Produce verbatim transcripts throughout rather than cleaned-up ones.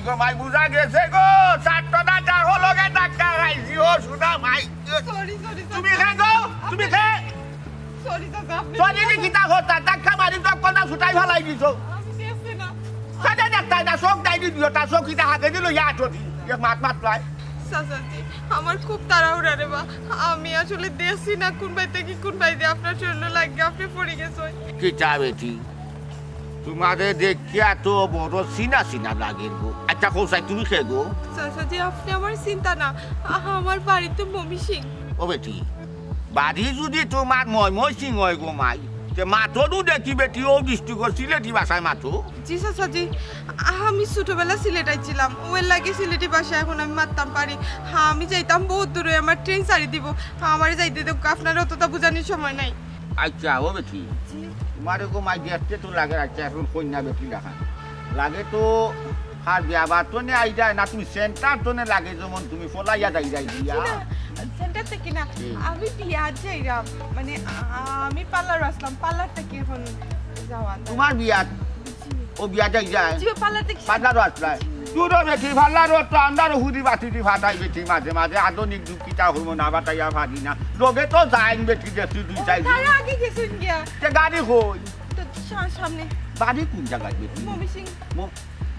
গো মাই, বুঝা গেছে গো, চারটা না যার হলো গে ধাক্কা খাইছি। ও সুনা মাই, সরি, সরি, তুমি খে গো, তুমি খে। সরি চাচা, আপনি সরি রে, কিতা হতা? ধাক্কা মারি তো কোনা ছুটাই ফালাই দিছো। আমি দেখছি না। সাদা দেখতাই না, চোখ দাই দি দিও, তার চোখ কিতা হাতে দিল, ইয়া আঠো দি। এক মাত মাত পায়। চাচাজি, আমার খুব তাড়াহুড়া রে বা। আমি আসলে দেখছি না কোন বাড়িতে কি কোন বাড়িতে আপনার শরীরে লাগে, আপনি পড়ে গেছেন। কিতা বেটি? তোমারে দেখিয়া তো বড় চিনা চিনা লাগের গো। আচ্ছা, কও চাই, তুমি খে গো? চাচাজি, আপনি আমার চিনতা না, আ-, আমার বাড়ি তো ময়মনসিংহ। ও বেটি, বাড়ি যদি তোমার ময়মনসিংহ হয় গো মাই, তে মাতো নু দেখি বেটি, ও দৃষ্টিগো সিলেটি ভাষায় মাতো। জি চাচাজি, আমি ছোটবেলা সিলেট আইছিলাম, ওর লাগে সিলেটি ভাষা এখন আমি মাততাম পারি। হ্যাঁ, আমি যাইতাম বহুত দূরে, আমার ট্রেন ছাড়ি দিব, আমারে যাইতে দেখ, আপনার অতটা বুঝানির সময় নাই। আচ্ছা, ও বেটি, জি। তোমারে গো মাই দেখতে তো লাগে, আচ্ছা, এখন কইন্যা বেটি লাখান লাগে তো। আর বিয়া বাদ তো নে আই যায় না, তুমি সেন্টার তো নে লাগে, যেমন তুমি ফলাইয়া যাই যাই দিয়া। জি না, সেন্টার থেকে না, জি। আমি বিয়া যাইরাম, মানে, আ-, আমি পার্লার আসলাম, পার্লার থেকে এখন যাওয়া। তোমার বিয়া? জি। ও বিয়া যাই যায়? জি, পার্লার থেকে। পার্লারও আসলাই? দূরও বেটি, পার্লারও তো আমরারও হুদি বাতি দি ফাটাই বেটি মাঝে মাঝে, আধুনিক যুগ কিতা হইব না বাতাইয়া পারি না। লগে তো যাইন বেটি, দেখছি দুই ও, চাইর তারা দিন। আগে গেছেন গিয়া। তে গাড়ি কই? তো সা-, সামনে। বাড়ি কোন জায়গায় বেটি? ময়মনসিংহ। ম-,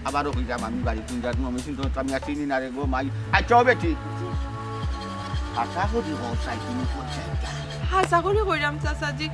আবারও কইলাম আমি বাড়ি কোন জায়গায়, ময়মনসিংহ তো আমি আর চিনি না রে গো মাই। আচ্ছা, ও বেটি। আশা করি ও সাইকেল করছে। হাছা করি কইরাম চাচাজি,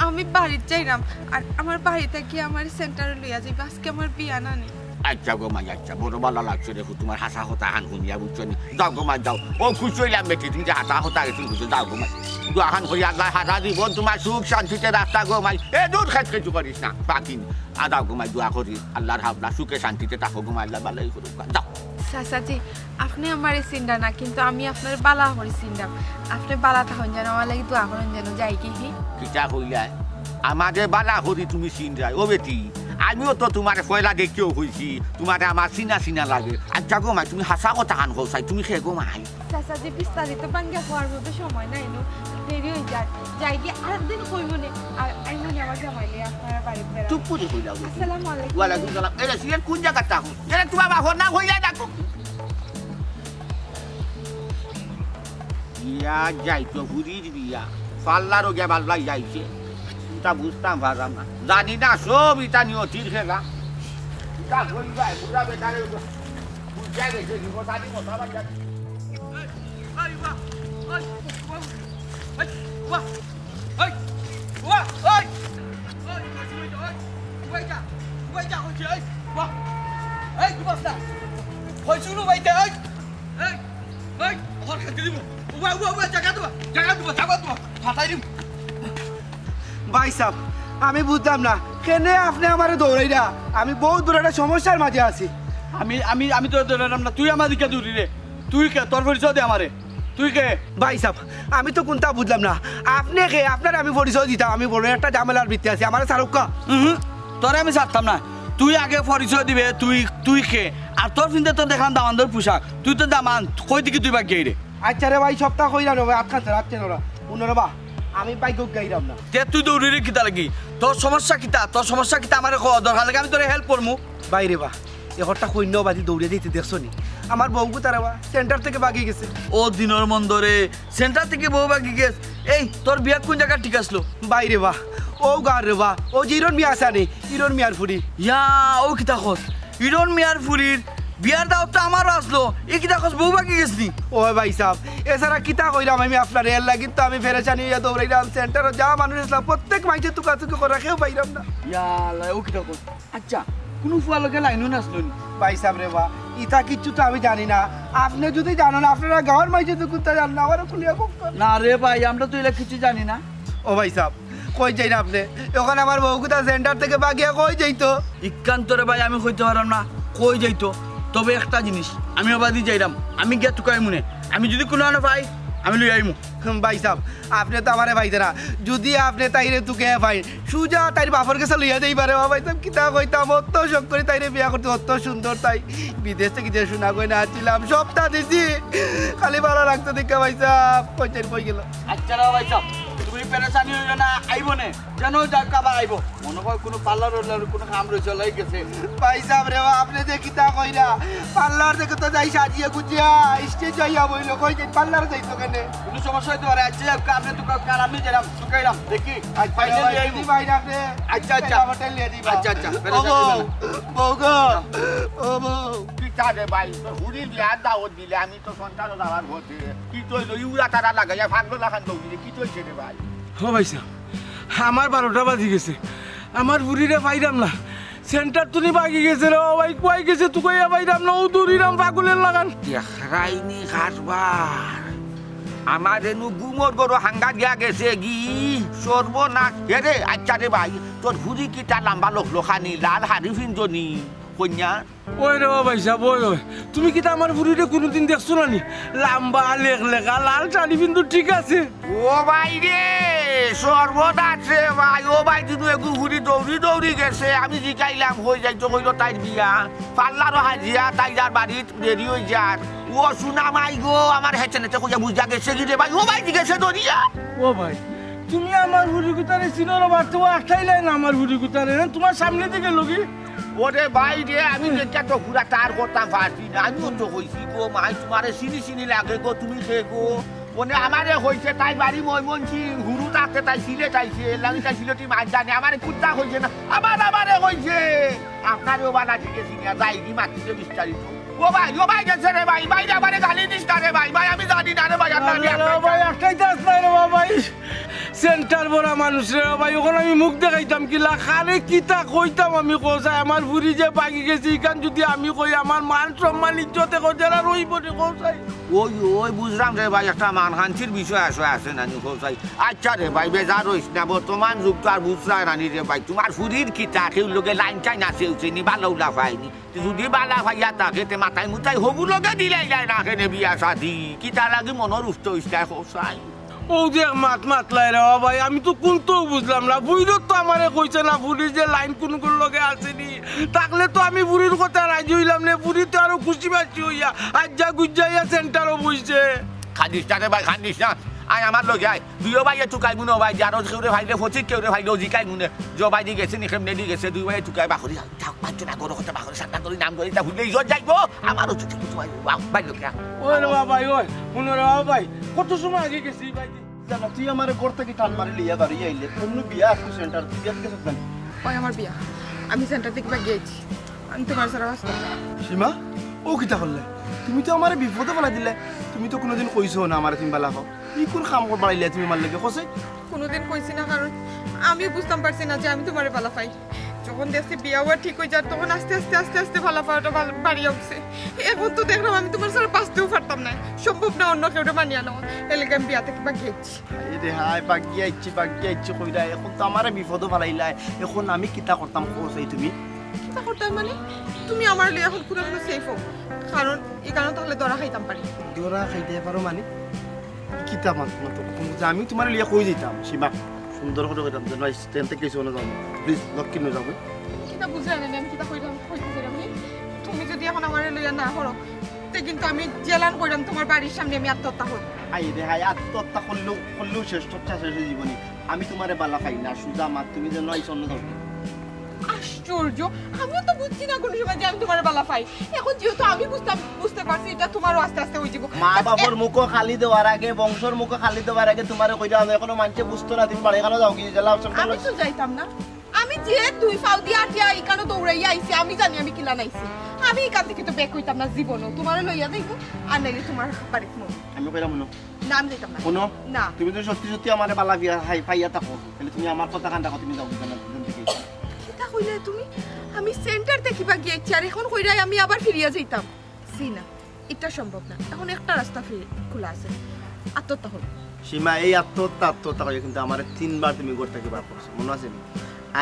আমি বাড়িত যাইরাম, আর আমার বাড়ি থাকি আমার সেন্টারে লইয়া যাইবা, আজকে আমার বিয়া না নি। আচ্ছা গো মাই, আচ্ছা, বড় ভালা লাগছে দেখো তোমার হাছা কথা হান হুনিয়া, বুঝছো নি? যাও গো মাই, যাও। ও খুশি হইলাম বেটি, তুমি যে হাছা কথা গেছো, বুঝছো? যাও গো মাই। দোয়া খান করি আল্লাহ হারা জীবন তোমার সুখ শান্তিতে রাখতা গো মাই। এ দূর খেত কিছু করিস না, বাকি নি। আ যাও গো মাই, দোয়া করি আল্লাহর হাবলা সুখে শান্তিতে থাকো গো মাই, আল্লাহ ভালাই করুক। যাও। চাচাজি, আপনি আমারে চিনরা না, কিন্তু আমি আপনারে বালা করি চিনরাম। আপনি বালা থাকইন যেন, আমার লাগি দোয়া করইন যেন, যাই কি হি? কিতা কইলায়? আমারে বালা করি তুমি চিনরায়? ও বেটি, আমিও তো তোমারে পয়লা দেখিও কইছি, তোমারে আমার চিনা চিনা লাগে। আচ্ছা গো মাই, তুমি হাছা কথা খান কও চাই, তুমি খে গো মাই? চাচাজি, বিস্তারিত ভাঙ্গিয়া কওয়ার মতো সময় নাই নু, দেরি হই যায়। যাই গিয়া আরেকদিন কইমুনে, আর আইমুনে আমার জামাই লইয়া আপনার বাড়িত বেড়াইতে। চুপ করি কইলাও। আসসালামু আলাইকুম। ওয়ালাইকুম সালাম। এরে, সিলেট কোন জায়গাত থাকো? এরে, তোমার বাপর নাম কইয়া ডাকো। ইয়া যাইতো, হুরির বিয়া। পাল্লারও গিয়া বাল্লাই যাইছে। তা বুঝতাম পারলাম না। জানি না, সব ইটা নিয়তির খেলা। ইটা কইবায়, বুড়া বেটারে বুঝা গেছে, কি কথা দি কথা বার্তা। এই, এই, বাহ, এই, বাহ, এই, বাহ, এই, বাহ, এই, এই, এই, এই, এই, এই, এই, এই, এই, এই, বাহ, এই, কি অবস্থা? হইছুনু বাইতে, এই, এই, এই, ওর খাতে দিব। উবা, উবা, উবা, জাগা দিবা, জাগা দিবা, জাগা দিবা, ফাটাই দিব। ভাই সাহেব, আমি বুঝলাম না, কেনে আপনি আমারে দৌড়াইরা? আমি বহুত বড় একটা সমস্যার মাঝে আছি। আমি, আমি, আমি তো দৌড়াইলাম না, তুই আমার দিকে দৌড়ি রে। তুই কে? তোর পরিচয় দে আমারে। তুই কে? ভাই সাহেব, আমি তো কোনটা বুঝলাম না। আপনি কে? আপনারে আমি পরিচয় দিতাম, আমি বড় একটা ঝামেলার ভিতরে আছি, আমারে ছাড়ুক্কা। হুম, তোরে আমি ছাড়তাম না। তুই আগে পরিচয় দিবে, তুই, তুই কে? আর তোর পিনতে তো দেখলাম দামান্দর পোশাক, তুই তো দামান, কই দিকে তুই বাগিয়ে রে? আচ্ছা রে ভাই, সবটা কইরা নেবে, আটকাতে রাখতে নোরা, উনোরে বা, আমি বাইক গাইরাম না। তে তুই দৌড়ি রে কিতা লাগি? তোর সমস্যা কিতা? তোর সমস্যা কিতা? আমারে ক, দরকার লাগে আমি তোরে হেল্প করমু। বাইরে বা, এ ঘরটা কইন্য বাদি দৌড়ে দিতে দেখছো নি? আমার বউগু তারা বা সেন্টার থেকে বাগি গেছে। ও দিনর মন্দরে, সেন্টার থেকে বউ বাগি গেছ। এই, তোর বিয়া কোন জায়গা ঠিক আসলো? বাইরে বা, ও গার রে বা, ও যে ইরন মিয়া আছে নি, ইরন মিয়ার ফুরি। ইয়া, ও কিতা কস? ইরন মিয়ার ফুরির বিয়ার দাওয়াত তো আমারও আসলো। ই কিতা কস, বউ বাগি গেছ নি? ও ভাই সাহেব, এছাড়া কিতা কইরাম আমি আপনারে? এর লাগি তো আমি ফেরেশানি হইয়া দৌড়াইলাম। সেন্টারও যা মানুষ আসলাম, প্রত্যেক মাইনষে তুকাতুকি করা, কেউ পাইরাম না। ইয়া আল্লাহ, ও কিতা কস? আচ্ছা, কুনু ফুয়ার লগে লাইনও নাচলো নি? ভাই সাহেব রে বা, ইতা কিচ্ছু তো আমি জানি না। আপনি যদি জানেন, আপনারা গাঁওর মাইনষে তো কুত্তা জান না, আমারে খুলিয়া কউক্কা। না রে ভাই, আমরা তো ইলা কিচ্ছু জানি না। ও ভাই সাহেব, কই যাইন আপনি? এখন আমার বউগুতা সেন্টার থেকে বাগিয়া কই যাইতো? ইকান্তরে ভাই আমি কইতে পারলাম না কই যাইতো, তবে একটা জিনিস, আমি অবাদি যাইরাম, আমি গিয়া তুকাইমুনে, আমি যদি কুনু আনো পাই, আমি লই আইমু। হুম, ভাই সাহেব, আপনি তো আমারে পাইতে না, যদি আপনি তাইরে তুকে পাইন, সুজা তাইর বাপর গেছে লইয়া দেই পারে। ও ভাই সাহেব, কিতা কইতাম, অত শখ করি তাইরে বিয়া করতে, অত সুন্দর তাই, বিদেশ থেকে যে সোনা গয়না আনছিলাম, সবটা দিছি, খালি ভালা লাগতো দেখা ভাই সাহেব, কই যাইন, কই গেল? আচ্ছা রে ভাই সাহেব, তুমি পেরেশানি হইও না, আইবো নে। যেন যাক আবার আইবো। মনে হয় কোনো পার্লার উর্লার কোনো কাম রয়েছে, লই গেছে। ভাই সাহেব রে, আপনি যে কিতা কইরা? পার্লার থেকে তো যাই সাজিয়া গুজিয়া, স্টেজ যাইয়া বইলো, কই যে পার্লার যাইতো কেনে? কোনো সমস্যা হইতে পারে। আচ্ছা, যাক, আপনি তো কার, আমি গেলাম, শুকাইলাম, দেখি। আচ্ছা, ফাইনাল ভাই, লিয়ে আইবো। ভাই, আপনি আচ্ছা, আচ্ছা। আমার টাইম লিয়ে দিবা। আচ্ছা, আচ্ছা, ও পেরেশানি বউ, হইও না। বউ গো, ও বউ। কিতা রে ভাই, তোর হুড়ি বিয়ার দাওয়াত দিলে আমি তো সন্তান দাবার ঘর দিয়ে। কি তো হইলো, ইউরা তারা লাগাইয়া ফাগলো লাখান দৌড়ি, কি তো হইছে রে ভাই? ও ভাই সাহেব, আমার বারোটা বাজি গেছে, আমার ফুরিরে পাইরাম না। সেন্টার তুনি বাগি গেছে রে, ও ভাই, কুয়াই গেছে, তুকাইয়া পাইরাম না, ও দৌড়িরাম ফাগুলের লাগান। দেখরাইনি কারবার, আমার এনু গুমর গরু হাঙ্গা দিয়া গেছে গি, সর্বনাশ। এরে, আচ্ছা রে ভাই, তোর ফুরি কিতা লাম্বা লোক লোখানি, লাল হারি ফিন্দনি, কইন্যা? ওই রে, ও ভাই সাহেব, ওই, ওই। তুমি কিতা আমার ফুরিরে কোনোদিন দেখছো না নি? লাম্বা, লেক লেখা, লাল শাড়ি কিন্তু ঠিক আছে। ও ভাই রে, সর্বনাশ রে ভাই। ও ভাই, দিনু এগু ফুরি দৌড়ি দৌড়ি গেছে। আমি জিকাইলাম, হই যাইতো কইলো তাইর বিয়া। পার্লারও হাজিয়া, তাই যার বাড়িত দেরি হই যার। ও সুনা মাই গো, আমার হেচে নেচে কইয়া বুঝা গেছে কি রে ভাই? ও ভাই, জিগেছে দরিয়া। ও ভাই, তুমি আমার ফুরি কুতারে চিনো না, বাড়তে ও আটকাইলাই না আমার ফুরি কুতারে, হ্যাঁ? তোমার সামনে দিকে লগি। ওরে ভাই রে, আমি তো এটা তো পুরা তার করতাম পারছি না। আমিও তো কইছি গো, মাই তোমারে চিনি চিনি লাগে গো, তুমি কে গো? মানে আমারে কইছে তাই বাড়ি ময়মনসিং, হুরু থাকতে তাই সিলেট আইছে, লাগি তাই সিলেটি মাছ জানে, আমারে কুত্তা কইছে না, আবার আমারে কইছে। আপনারে ও বালা জিগেছি না, যাইগি মাতিছে বিস্তারিত। ও ভাই, ও ভাই গেছে রে ভাই, ভাই রে, আমারে গালি দিস না রে ভাই, ভাই আমি জানি না রে ভাই, আপনার আরে বিয়া রে করতে। ভাই, একটাই চান্স নাই রে বাবা, ভাই। সেন্টার ভরা মানুষ রে ভাই, ওখানে আমি মুখ দেখাইতাম কিলা, কারে কিতা কইতাম আমি কও চাই, আমার ফুরি যে বাগি গেছে, ইখান যদি আমি কই, আমার মান সম্মান ইজ্জতে কও যারা রইব রে কও চাই। ওই, ওই বুঝলাম রে ভাই, একটা মানহানির বিষয় আসে, আছে না নি কও চাই। আচ্ছা রে ভাই, বেজার হইস না, বর্তমান যুগ তো আর বুঝলায় না নি রে ভাই, তোমার ফুরির কিতা, কেউ লগে লাইন টাইন আছে, উঠে নি, ভালা উলা পাইনি। তে যদি বালা পাইয়া থাকে, তে মাথায় মুথায় হবু লগে দিলাই যায় না কেনে বিয়া শাদি? কিতা লাগি মনর উঠতে হইছে কও চাই? ও যে এক মাত মাতলাই রে, ও ভাই, আমি তো কুন্তাউ বুঝলাম না। বুইরত তো আমারে কইছে না, ফুরির যে লাইন কুনুগুর লগে আছেনি। থাকলে তো আমি ফুরির কথা রাজি হইলাম নে, ফুরি তো আরো খুশি বাসি হইয়া, আজ্জা গুজ্জা ইয়া সেন্টারও বইছে। কান্দিস না রে ভাই, কান্দিস না। আয় আমার লগে আয়। দুইও ভাইয়ে তুকাই মুনে, ও ভাই, যে আরো কেউরে পাইলে, ফচিক কেউরে পাইলে, ও জিকাই মুনে। যে ও ভাই দি গেছে নি, কেমনে দি গেছে, দুই ভাইয়ে তুকাই বাকরি যাও। যাও, পাঁচজন আগর কথা বাকরি, সাতটা ধরি নাম ধরি, তা ভুললে ইজ্জত যাইবো। আমারও চুচু চুচু ভাই, বাহ, ভাই লোকে। ওই রে বাবা, ওই, হুনো রে বাবা ভাই, কত সময় আগে গেছি ভাই? জানো, তুই আমারে ঘর থাকি টান মারি লইয়া বাড়ি আইলে, অন্য বিয়া আসলো সেন্টার, তুই বিয়াত গেছিস জানি? ওই আমার বিয়া, আমি সেন্টার থাকি বাগি আইছি, আমি তোমার ছাড়া বাঁচতাম না। সীমা, ও কিতা করলে? তুমি তো আমারে বিপদে ফেলাই দিলে। তুমি তো কোনোদিন কইছো না আমারে তুমি বালা পাও। ই কোন কাম কর বাড়াইলে তুমি আমার লগে, কও চাই? কোনোদিন কইছি না, কারণ আমি বুঝতাম পারছি না যে আমি তোমারে বালা পাই। যখন দেখছি বিয়া হওয়া ঠিক হয়ে যার, তখন আস্তে আস্তে, আস্তে আস্তে বালা পাওয়াটা বাড়-, বাড়িয়া উঠছে। এখন তো দেখলাম আমি তোমার ছাড়া বাঁচতেও পারতাম না, সম্ভব না অন্য কেউরে মানিয়া নেওয়া। এর লাগি আমি বিয়া থাকি বাগি আইছি। হায় রে হায়, বাগি আইছি, বাগি আইছি কইরা, এখন তো আমারে বিপদো ফালাইলায়। এখন আমি কিতা করতাম কও চাই তুমি? কিতা করতাম মানে? তুমি আমারে লইয়া এখন কুনো কুনো সেফ হও, কারণ ইখানো তাহলে ধরা খাইতাম পারি। ধরা খাইতে পারো মানে? কিতা মাত মাতো? তুমি যে আমি তোমারে লইয়া কই যাইতাম, সীমা, সুন্দর করে কইতাম যে নয় স্ট্যান্ড থেকে কিছু না যাবো, প্লিজ লক্ষ্মী নিয়ে যাবো। কিতা বুঝলাম না আমি, কিতা কইতাম, কইতে চাইলাম আমি? তুমি যদি এখন আমারে লইয়া না করো, তে কিন্তু আমি জেলান কইরাম তোমার বাড়ির সামনে আমি আত্মহত্যা করব। হায় রে হায়, আত্মহত্যা করলেও, করলেও শেষ, তোর শেষ জীবনে। আমি তোমারে বালা পাই না, সুজা মাত, তুমি যেন এই স্বর্ণ দাও। আশ্চর্য, আমিও তো বুঝছি না কোনো সময় যে আমি তোমারে বালা পাই। এখন যেহেতু আমি বুঝতাম, বুঝতে পারছি, এটা তোমারও আস্তে আস্তে হয়ে যাবো। মা বাবার মুখো খালি দেওয়ার আগে, বংশর মুখো খালি দেওয়ার আগে তোমারে কইরা আমি এখনো মানছে বুঝতো না, তুমি বাড়ি এখানে যাও কি জেলা আমি তো যাইতাম না। আমি যে দুই পাও দিয়া আটিয়া ইখানো দৌড়াইয়া আইছি, আমি জানি আমি কিলা নাইছি। আমি ইখান থেকে তো ব্যাক হইতাম না জীবনও। তোমারে লইয়া যাইবো, আর নাইলে তোমার বাড়িত মরবো। আমি কইলাম হুনো। না, আমি যাইতাম না। হুনো, না। তুমি যদি সত্যি সত্যি আমারে বালা বিয়া হাই পাইয়া থাকো, তাহলে তুমি আমার কথা কান রাখো, তুমি যাও, বুঝলে না, বুঝলে না। কিতা কইলে তুমি? আমি সেন্টার থেকে বাগি আইছি, আর এখন কইরাই আমি আবার ফিরিয়া যাইতাম। জি না, এটা সম্ভব না। এখন একটা রাস্তা ফিরে খোলা আছে, আত্মহত্যা করো। সীমা, এই আত্মহত্যা, আত্মহত্যা কইয়া কিন্তু আমারে তিনবার তুমি ঘর থেকে বার করছো, মনে আছে নি?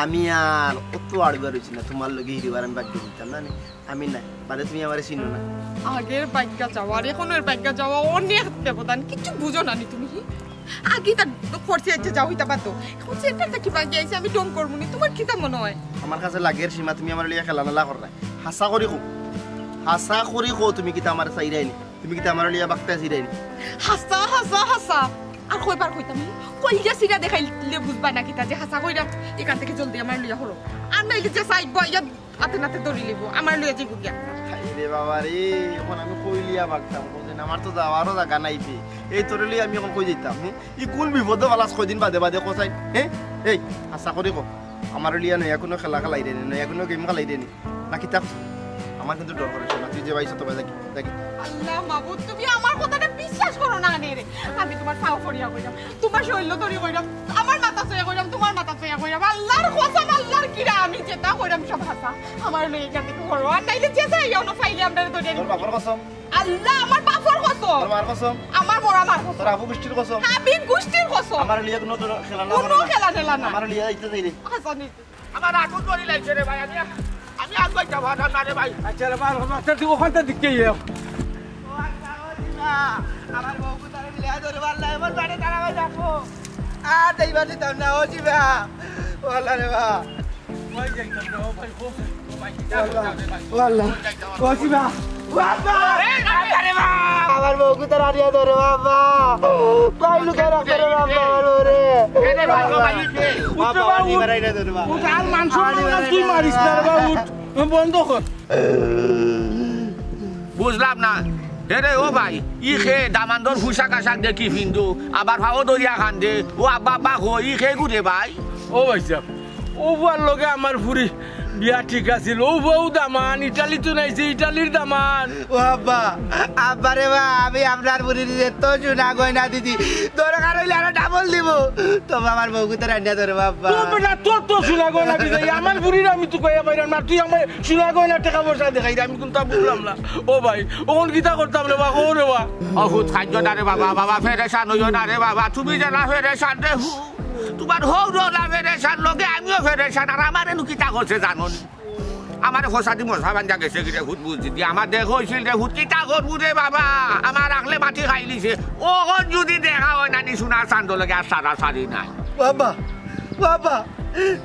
আমি আর অত আড়ুয়া রইছি না, তোমার লগে হিরিবার আমি বাগি দিতাম না নি। আমি না, বাদে তুমি আমারে চিনো না। আগের বাগি যাও, আর এখন এর বাগি যাও, অনেক ব্যবধান, কিচ্ছু বুঝো না নি তুমি। আগে তা করছে, আচ্ছা যাও, ইতা বাদ দাও। এখন সেন্টার থেকে বাগি আইছি, আমি ঢং করবো নি, তোমার কিতা মনে হয়? আমার কাছে লাগের সীমা, তুমি আমারে লইয়া খেলা নালা কররায়। হাছা করি কও, হাছা করি কও, তুমি কিতা আমারে চাইরায় নি? তুমি কিতা আমারে লইয়া বাগতায় চাইরায় নি? হাছা, হাছা, হাছা। আর কয়বার কইতাম, কইলজা ছিড়া দেখাইলে বুঝবা না কিতা যে হাছা কইরাম। ইখান থাকি জলদি আমারে লইয়া হরো, আর নাইলে যে চাইবো ইয়া আতে নাতে ধরি লিবো, আমারে লইয়া যাইবো গিয়া। হায় রে বাবা রে, অখন আমি কই লইয়া ভাগতাম, কও যে আমার তো যাওয়ারও জাগা নাই বে। এই তোরে লইয়া আমি অখন কই যাইতাম, হে? ই কুন বিপদো ফালাস কয়দিন বাদে বাদে কও চাই, হে? এই, হাছা করি কও, আমারে লইয়া নয়া কুনু খেলা খেলাইরে নি, নয়া কুনু গেম খেলাইরে নি? না কিতা? আমার কিন্তু ডর করে না, তুই যে ভাই সত্য ভাই দেখি, দেখি। আল্লাহ মাবুদ, তুমি আমার কথাটা বিশ্বাস করো না নে রে। আমি তুমার পাও পড়িয়া কইরাম, তুমার শরীর ধরি কইরাম, আমার মাথা ছইয়া কইরাম, তুমার মাথা ছইয়া কইরাম। আল্লাহর কসম, আল্লাহর কিরা, আমি যেটা কইরাম সব হাছা। আমারে লইয়া ইখান থাকি হরো, আর নাইলে যে যাই অনো পাইলে আমরারে ধরিয়া তোর নিবো। বাপর কসম। আল্লাহ, আমার বাপর কসম। তোর মার কসম। আমার মরা মার কসম। তোর আবু গুষ্টির কসম। হাবিব গুষ্টির কসম। আমারে লইয়া কুনু তোর খেলা না, কুনু খেলা টেলা না। আমারে লইয়া যাইতে চাইরে। হাছা নি। আমার আগুন ধরি লাগছে রে ভাই, আমি, আমি আর কইতে পারলাম না রে ভাই। আচ্ছা রে ভাই, আমার মাথার দিকে ওখানটা দিকে ইয়ে। ও আচ্ছা, ও দিবা, আমার বউগুতারে মিলে ধরে পারলাম, এবার বাড়ি তারা ভাই দেখো। আর দেখবার দিতাম না, ও দিবা। ও আল্লাহ রে বা। ওই যাইতাম রে, ও ভাই, ও ভাই, ও ভাই, ও আল্লাহ, ও আল্লাহ। ও দিবা, ও আব্বা। এই, আরে বা, আমার বউগুতারে আনিয়া ধরো, আব্বা। ভাই লুকায় রাখো রে, আব্বা, আমার বউরে। এরে ভাই, ও ভাই, এরে। বাবা, উঠো, বাবা, বাবা, নিবার আইনা ধরবা। উঠ, আর মান সম্মান তুই মারিস না রে বাবা, উঠ। বন্ধ কর। বুঝলাম না। এরে ও ভাই, ই খে দামান্দর পোশাক আশাক দেখি ফিন্দু, আবার পাও ধরিয়া কান্দে, ও আব্বা আব্বা কয়, ই খে গুরে ভাই? ও ভাই সাহেব, ও ফুয়ার লগে আমার ফুরি বিয়া ঠিক আছিল। ও ফুয়াও দামান, ইটালি তো নাইছে, ইটালির দামান। ও আব্বা, আব্বা রে বা, আমি আপনার ফুরিরে এত সোনা গয়না দিছি, দরকার অইলে আরো ডাবল দিমু। তবু আমার বউগুতারে আনিয়া ধরো আব্বা। তোর বেটা, তোর তো সোনা গয়না দিছে, আমার ফুরিরে আমি তুকাইয়া পাইরাম না, তুই আমারে সোনা গয়না টেকা পয়সা দেখাইরে, আমি কুনতা বুঝলাম না। ও ভাই, অখন কিতা করতাম রে বা, ও রে বা। অ হুত খাইও না রে বাবা, বাবা ফেরেশান অইও না রে বাবা, তুমি যেলা ফেরেশান রে হু। তুমার হউরও অলা ফেরেশান, লগে আমিও ফেরেশান, আর আমারে নু কিতা করছে জানো নি? আমারে ফসাদি মশা বান্ধা গেছে গিরে হুত বুঝছি দি, আমার দেখা অইছিল রে হুত, কিতা করমু রে বাবা, আমার আকলে মাটি খাইলিছে। অখন যুদি দেখা অয় না নি সোনার চান্দর লগে আর সারাসারি নাই। বাবা, বাবা,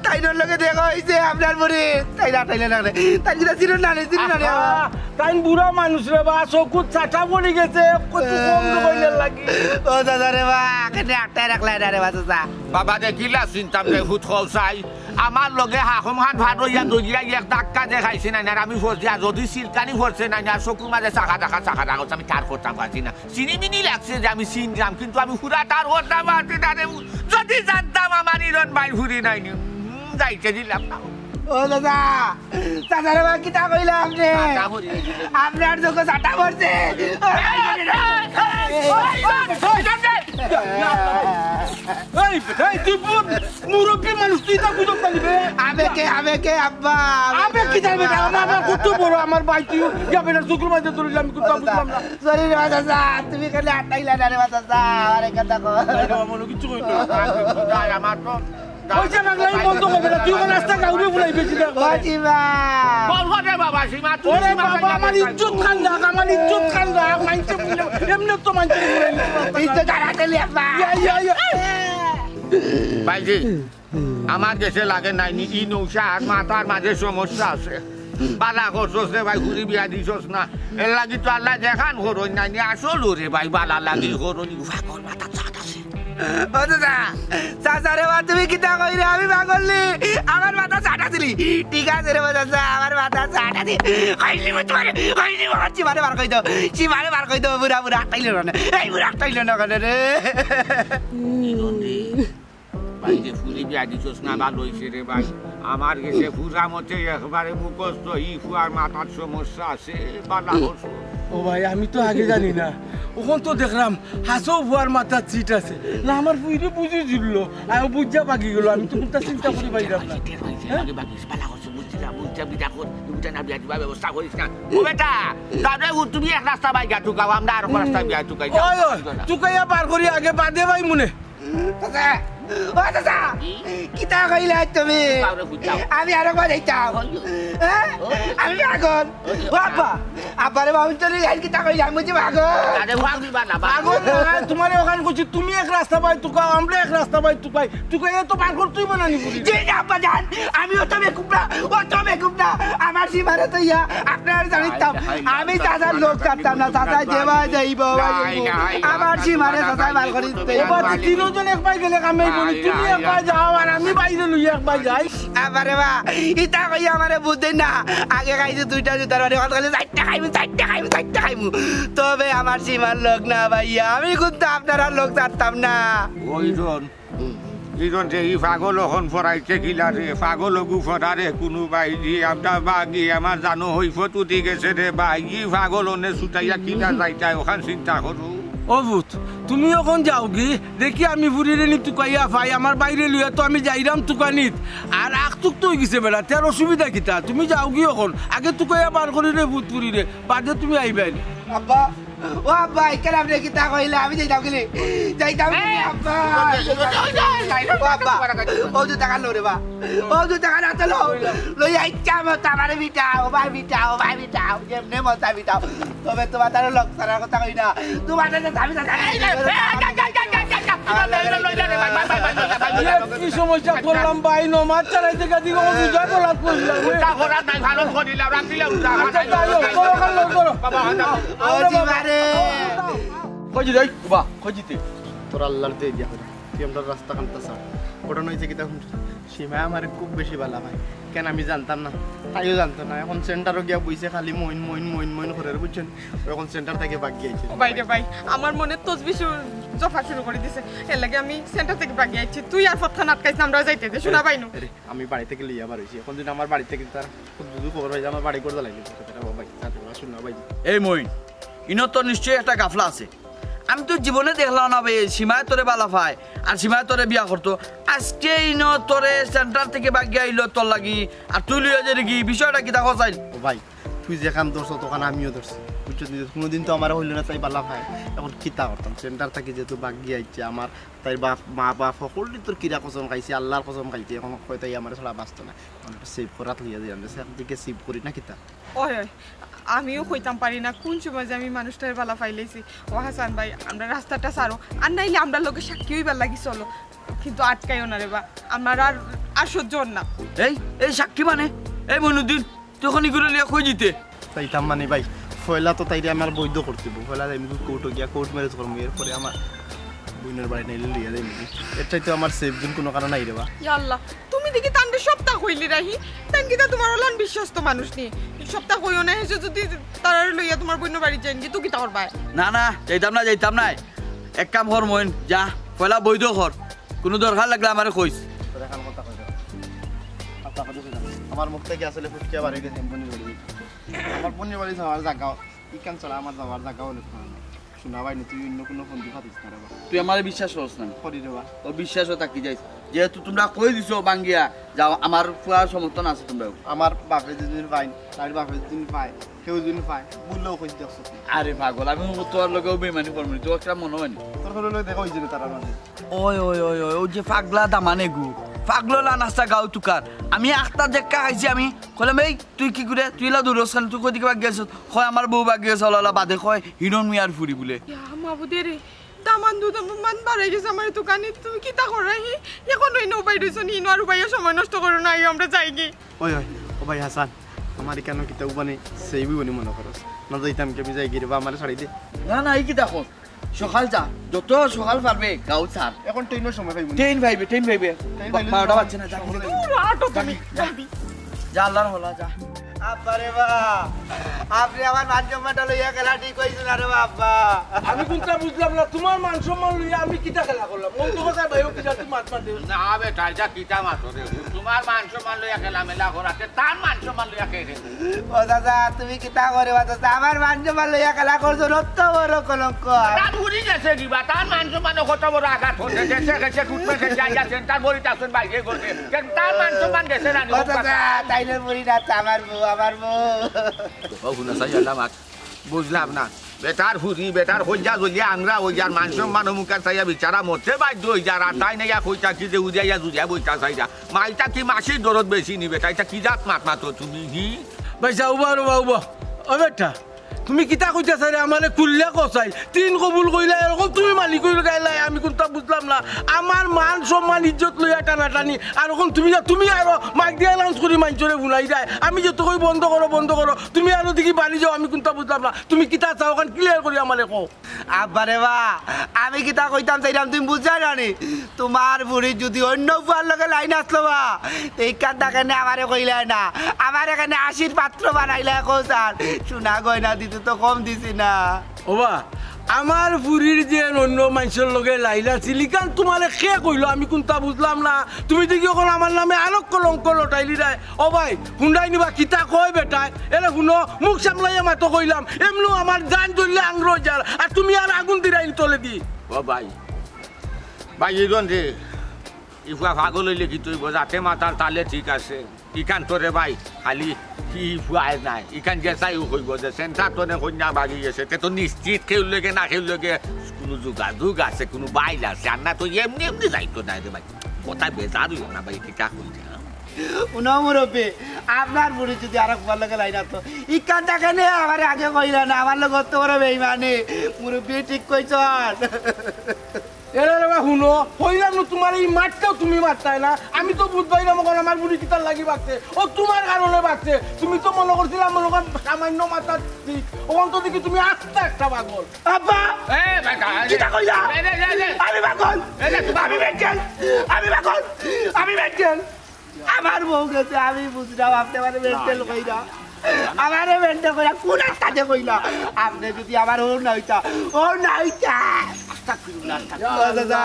তাইনর লগে দেখা অইছে আপনার ফুরি, তাইন আটাইলে না রে, তাইন কিতা চিনো না রে, চিনো না রে। আহা, তাইন বুড়া মানুষ রে বা, চকুত চাটা পড়ি গেছে, কত কম কইলে লাগি। ও দাদা রে বা, কেনে আটাই রাখলাই না রে বা চাচা। বাবা রে, কিলা চিনতাম রে, হুত কও চাই। আমার লগে হাকম খান ফার অইয়া দরিয়া এক ধাক্কা দেখাইছে না, আর আমি ফসিয়া যদি সিলকানি ফরছে না, আর চকুর মাঝে চাকা দেখা, চাকা দেখা, আমি তার করতাম পারছি না। চিনি মিনি লাগছে যে আমি চিনলাম, কিন্তু আমি পুরা তার করতাম পারছি না রে। যদি জানতাম আমার ইরন ভাই ফুরি নাই নি, উম, যাইতে দিলাম না। ও দাদা, চাচা রে বা, কিতা কইলা আপনে? চাটা পড়ি গেছে। আপনার চোখে চাটা পড়ছে। এই, এই, তুই বু-, মুরব্বি মানুষ, তুই তা বুঝত পারলি বে? আবেগে, আবেগে, আব্বা, আবেগ কিতা রে বেটা? আমার, আমার কত বড়, আমার ভাই, তুই ইয়া বেটা চকুর মাঝে ধরিলে আমি কুনতা বুঝলাম না। Sorry রে বা চাচা, তুমি কেনে আটাইলা না রে বা চাচা, আরে কথা কও। এই বাবা, মনে কিচ্ছু কইতো না। আমার তো ওই যে পাগলামি বন্ধ করবে না, তুই ওখানে রাস্তা গাউরে বুলাই বেশি দেখ। ও সীমা। বল রে বাবা, সীমা, তুই ওরে সীমা বাবা, আমার ইজ্জত খান রাখ, আমার ইজ্জত খান রাখ, মানষে বুলে, এমনে তো মানষে বুলে। ইজ্জত আর আছে রে আব্বা। ইয়া, ইয়া, ইয়া। ভাইজি, আমার গেছে লাগে নাইনি, ই নৌশাদ মাথার মাঝে সমস্যা আছে। বালা করছস রে ভাই, ফুরি বিয়া দিছস না। এর লাগি তো আল্লায় যেখান করইন নাইনি, আসল রে ভাই, বালা লাগি করইন। পাগল মাথা চাট আছে। ও দাদা, চাচা রে বা, তুমি কিতা কইরে? আমি পাগল নি? আমার মাথা চাট আছিল। ঠিক আছে রে বা চাচা, আমার মাথা চাট আছে। কইলি মু তোমারে, কইলি মু আমার সীমারে বার কই দাও। সীমারে বার কই দাও, বুড়া বুড়া আটাইলো না। এই বুড়া আটাইলো না কেনে রে? ভাই যে ফুরি বিয়া দিছস না, ভালা অইছে রে ভাই। আমার গেছে ফুরা মতে একবারে মুখস্থ, ই ফুয়ার মাথার সমস্যা আছে, বালা করছস। ও ভাই, আমি তো আগে জানি না, অখন তো দেখলাম হাছাউ ফুয়ার মাথাত চিট আছে। না, আমার ফুইরে বুঝি জিরলো, আমি বুঝা বাকি গেল, আমি তো কুনতা চিন্তা করি পাইলাম না। আগে বাকি, বালা করছস, বুঝছি না, বুঝছি, বিয়া কর, বিয়া না, বিয়া দিবা ব্যবস্থা করিস না। ও বেটা, দাদা, ও তুমি এক রাস্তা বাইগা টুকাও, আমরা আর এক রাস্তা বিয়া টুকাই যাও। ওই, ওই, টুকাইয়া বার করি আগে, বাদে ভাই মনে। চাচা, ও চাচা, কিতা কইলা তুমি? আমি আরো বাজাইতাম। হ্যাঁ? আমি পাগল। ও আব্বা, আব্বারে বাউন্ডারি লাইন কিতা কইলা? আমি বুঝি পাগল। আরে পাগল না, তুমারে অখান কইছি, তুমি এক রাস্তা বায় তুকাও, আমরা এক রাস্তা বায় তুকাই। তুকাইয়া তো বার করতে অইবো না নি বুড়ি? জি না আব্বা জান, আমি অত বেকুব না, অত বেকুব না। আমার সীমারে তো ইয়া, আপনারা জানিতাম। আমি চাচার লোক ছাড়তাম না, চাচা যেবা যাইবো, আমার সীমারে চাচায় বার করি দিতে। এবার তিনজন এক পাই গেলে কামে বলি, তুমি এক পাই যাও আর আমি বাইরে লই এক পাই যাই। আবারে বা, ইতা কইয়া আমারে বুঝ দেন না। আগে খাইছি দুইটা জুতার বাড়ি, অখন খালি চাইরটা খাইমু, চাইরটা খাইমু, চাইরটা খাইমু। তবে আমার সীমার লোক না ভাইয়া, আমি কিন্তু আপনারার লোক ছাড়তাম না। ওই জন, এই জন যে ই পাগল অখন ফরাইছে কিলা রে, পাগল অগু ফরারে কুনু বাইজি, আমরা বাগি, আমার জানো হই ফতুতি গেছে রে ভাই, ই পাগল অনে ছুটাইয়া কিলা যাইতায়, অখান চিন্তা করো। ও ভূত, তুমি অখন যাওগি, দেখি আমি ফুড়িরে নি তুকাইয়া পাই, আমার বাইরে লইয়া তো আমি যাইরাম তুকানিত। আর আখতুক তো অইগেছে বেড়া, তার অসুবিধা কিতা? তুমি যাওগি অখন, আগে তুকাইয়া বার করি রে ভূত ফুড়িরে, বাদে তুমি আইবায়। আব্বা, ও আব্বা, ইখান আপনে কিতা কইলা? আমি যাইতাম গেলে, যাইতাম গেলে, আব্বা। ও আব্বা, ও জুতা খান লও রে বা, ও জুতা খান আতো লও, লই আইচ্ছা মতো আমারে পিটাও, ভাই পিটাও, ভাই পিটাও, যেমনে মতো পিটাও। তবে তুমার তারে লোক ছাড়ার কথা কই না। তুমার তারে আমি ছাড়া এই রে, এই, যা, যা, যা, যা, যা, যা, যা, লইলা রে, ভাই, ভাই, ভাই, লইলা, ভাই, লইলা, লইলা। কি সমস্যা করলাম ভাই? নমাজ ছাড়াইতে গেছি, ও বুঝা বলাত করলাম। উল্টা করার নাই, ভালো করিলা, রাখিলা উল্টা। আচ্ছা, যাই হোক, করো, করো, করো। বাবা, হাঁটা। ও জি মারে। কই যাইতে, বা, কই যাইতে? তোর আল্লার দে দিয়া করে। তুই আমরা রাস্তা কান্তা ছাড়। ঘটনা অইছে কিতা হুন? সীমায় আমারে খুব বেশি বালা পায়। কেন আমি জানতাম না, তাইও জানতো না। অখন সেন্টারো গিয়া বইছে, খালি মইন, মইন, মইন, মইন করের, বুঝছইন? অউ অখন সেন্টার থাকি বাগি আইছে। ও ভাই রে ভাই, আমার মনে তসবি শু-, জপা শুরু করি দিছে। এর লাগি আমি সেন্টার থাকি বাগি আইছি। তুই আর পথখান আটকাইস না, আমরা যাইতে দে, শুনা ভাই নু। আরে, আমি বাড়ি থাকি লইয়া বার অইছি। অখন যদি আমার বাড়ি থাকি তারা দুদু খবর পাই যে আমার বাড়ি করতে লাগি, তারা বাবা ভাই, তারা শুনা ভাই। এই মইন, ইনো তো নিশ্চয়ই একটা গাফলা আছে। আমি তো জীবনে দেখলাম না বে, সীমায় তোরে বালা পায়, আর সীমায় তোরে বিয়া করতো। আজকে ইনো তোরে সেন্টার থাকি বাগি আইলো তোর লাগি, আর তুই লইয়া যাইরে গি, বিষয়টা কিতা কও চাইন? ও ভাই, তুই যেখান ধরছস, তখন আমিও ধরছি। বুঝছস নি? কোনোদিন তো আমারে কইলো না তাই বালা পায়। অখন কিতা করতাম? সেন্টার থাকি যেহেতু বাগি আইছে, আমার তাইর বাপ, মা, বাপ, হকলদি তোর কিরা কসম খাইছে, আল্লার কসম খাইছে। অখন কয় তাই আমারে ছাড়া বাঁচতো না। অখন সেভ করাত লইয়া যাই, আমরা সেখান থাকি সেভ করি না কিতা? ওই, ওই, আমিও কইতাম পারি না কোন সময় যে আমি মানুষটারে বালা পাইলাইছি। ও হাসান ভাই, আমরা রাস্তাটা ছাড়ো, আর নাইলে আমরার লগে সাক্ষী অইবার লাগি চলো, কিন্তু আটকাইও না রে বা, আমার আর, আর সহ্য অর না। এই, এই সাক্ষী মানে? এই মইনুদ্দিন, তুই অখন ইগুরে লইয়া কই যাইতে? যাইতাম মানে ভাই, পয়লা তো তাইরে আমার বৈধ করতে অইবো। পয়লা যাইমু কোর্টো গিয়া কোর্ট ম্যারেজ করমু, এরপরে আমার বইনর বাড়ি নাইলে লইয়া যাইমু। এর চাইতে আমার সেভ দিন কোনো কারণ নাই রে বা। ইয়া আল্লাহ, তুমি দেখি তানরে সবতা কইলিরায়, তাইন কিতা তুমার অলান বিশ্বস্ত মানুষ নি? সবতা কইও না, হেষে যদি তারারে লইয়া তুমার বইনর বাড়ি যাইন, কিতা করবায়? না, না, যাইতাম না, যাইতাম না। এক কাম কর মইন, যা, পয়লা বৈধ কর। কুনু দরকার লাগলে আমারে কইস। তোর এখন কথা কইতে হবে। কথা কইতে কইতে হবে। আমার মুখ থাকি আসলে ফুটকিয়া বার অই গেছে, আমি বইনর বাড়ি যাইতাম। আমার বইনর বাড়ি যাওয়ার জাগা, ইখান ছাড়া আমার যাওয়ার জাগা অইলো না। শুনা ভাই, তুই অন্য কুনু ফন্দি পাতিস না রে বা। তুই আমারে বিশ্বাস করস না? করি রে বা। ও বিশ্বাসও থাকি যাইস। যেহেতু তুমরা কই দিছো ভাঙ্গিয়া, যাও, আমার পুরা সমর্থন আছে তুমরার। আমার বাপে যেদিন পাইন, তার বাপে যেদিন পায়, কেউ যদি পায়, বললেও কই দেখছো তুই। আরে পাগল, আমি তোর লগেও বেইমানি করমু নি, তোর একটা মনে অয় না? তোর হলো দেখা অইছে না তারার মাঝে। ওই, ওই, ওই, ওই, ওই যে পাগলা দামানে গু, পাগলা নাস্তা গাও তুকার। আমি আখতা দেখা খাইছি আমি, কইলাম, "এই, তুই কিগুরে? তুই ইলা দূরস কেনে? তুই কইদিকে বাগি আইছস?" কয়, "আমার বউ বাগি গেছে, অলা অলা বাদে কয়, হিরণ মিয়ার ফুড়ি বুলে।" ইয়া, মাবুদে রে, দামান দুধ মান বাড়াই গেছে আমার দোকানে, তুমি কিতা কররায় হি? এখন অউ নৌবাই রইছো নি, ইনো আর উবাইয়া সময় নষ্ট করো না, আইও আমরা যাইগি। ওই, ওই, ও ভাই হাসান, আমার ইখানো কিতা উবানি, সেই উবানি মনে করস? না যাইতাম কি, আমি যাইগি রে বা, আমারে ছাড়ি দে। না, না, ই কিতা কস? সকাল যা, যত সকাল পারবে, গাউ ছাড়। এখন ট্রেইনর সময় পাইবো নি? ট্রেইন পাইবে, ট্রেইন পাইবে। ট্রেইন পাইলে বারোটা বাজছে না, যা। দূর, আটো তুমি, জলদি। যা, আল্লার হলা, যা। আব্বা রে বা, আপনে আমার মান সম্মানটা লইয়া খেলা ঠিক অইছে না রে বা, আব্বা। আমি কুনটা বুঝলাম না, তুমার মান সম্মান লইয়া আমি কিতা খেলা করলাম? মন তো কথা ভাইও কিতা তুই মাত মাতে। না বেটা, ইটা কিতা মাতো রে? তুমার মান সম্মান লইয়া খেলা মেলা করাতে তার মান সম্মান লইয়া কে রে? ও দাদা, তুমি কিতা করে বা দাদা? আমার মান সম্মান লইয়া খেলা করছো, অত বড় কলঙ্ক। তার উড়ি গেছে দিবা, তার মান সম্মানে কত বড় আঘাত অইছে। দেশে গেছে, টুটমে গেছে, আইয়া সেন্টার বড়ি তাছন বাইরে করছে। তার মান সম্মান গেছে না নি? ও দাদা, তাইলে বুড়ি না তো আমার বউ, আমার বউ। ও হুনা সাই আল্লাহ মাত। বুঝলাম না। বেটার ফুরি, বেটার কইজা জ্বলিয়া আংরা অইযার, মান সম্মান অমুকার চাইয়া বিচারা মরতে বাধ্য অইযার। আর তাইন আইয়া কইতা কি যে উদিয়া ইয়া জুড়িয়া বইতা চাইরা। মাইটা কি মাসির দরদ বেশি নি বেটা? ইটা কি জাত মাত মাতো তুমি, হি? ভাই সাব, উবা, উবা, উবা। ও বেটা, তুমি কিতা কইতায় রে? আমারে খুলিয়া কও চাই। তিন কবুল কইলা, এরকম তুমি মালিক অইল গাইলাই, আমি কুনতা বুঝলাম না। আমার মান সম্মান ইজ্জত লইয়া টানাটানি, আর অখন তুমি যা, তুমি আরো মাইক দিয়া announce করি মাইনষরে হুনাইরায়। আমি যত কই বন্ধ করো, বন্ধ করো, তুমি আরো দেখি বাড়ি যাও, আমি কুনতা বুঝলাম না। তুমি কিতা চাও, অখান clear করি আমারে কও। আব্বা রে বা, আমি কিতা কইতাম চাইরাম তুমি বুঝরায় না নি? তুমার ফুরির যুদি অইন্য ফুয়ার লগে লাইন আছলো বা, তে ইখান থাকি কেনে আমারে কইলায় না? আমারে কেনে আশির পাত্র বানাইলায় কও চাইন। সোনা গয়না দিতে তো কম দিছি না। ও বা, আমার ফুরির যে অইন্য মাইনষর লগে লাইন আছিল, ইখান তুমারে কে কইলো? আমি কুনতা বুঝলাম না। তুমি দেখি অখন আমার নামে আরো কলঙ্ক লটাইলিরায়। ও ভাই, হুনরায় নি বা কিতা কয় বেটায়? এরে হুনো, মুখ সামলাইয়া মাতো কইলাম, এমনেউ আমার জান জ্বলিয়া আংরা অইযার, আর তুমি আর আগুন দিরায় নি তলেদি। ও ভাই, ভাই, ইরন রে, ই ফুয়া পাগল অইলে কিতা অইবো? জাতে মাতার তালে ঠিক আছে। ইখান তো রে ভাই, খালি ই ফুয়ায় নায়, ইখান যে চাইও কইবো যে সেন্টার তনে কইন্যা বাগি গেছে, তে তো নিশ্চিত কেউর লগে না কেউর লগে কুনু যোগাযোগ আছে, কুনু বাইল আছে, আর না তো এমনি এমনি যাইতো নায় রে ভাই। কথা বেজার অইও না ভাই, কিতা কইরাম। হুনো মুরব্বি, আপনার ফুরি যুদি আরক ফুয়ার লগে লাইন আছলো, ইখান থাকি কেনে আমারে আগে কইলা না? আমার লগে অত বড় বেইমানি। মুরব্বি ঠিক কইছইন। এরে রে বা, হুনো, কইলাম না তুমারে, ই মাতটাও তুমি মাততায় না। আমি তো বুঝবায় না, মগর আমার ফুরি কিতার লাগি বাগছে। ও তুমার কারণে বাগছে। তুমি তো মনো করছিলায়, মনো কর সামাইন্য মাতার ঠিক। অখন তো দেখি তুমি আস্তা একটা পাগল। আব্বা! এ, বেটা, এ, কিতা কইলা? এ, এ, এ, এ। আমি পাগল। এ, এ, তুমি আমি mental। আমি পাগল। আমি mental। আমার বউ গেছে, আমি বুঝরাম, আপনে আমারে mental কইরা। আমারে mental কইরা, কুন আস্তাতে কইলা? আপনে যুদি আমার অউ না অইতা, অউ না অইতা। আস্তাগফিরুল্লাহ, আস্তাগফিরুল্লাহ। ও দাদা।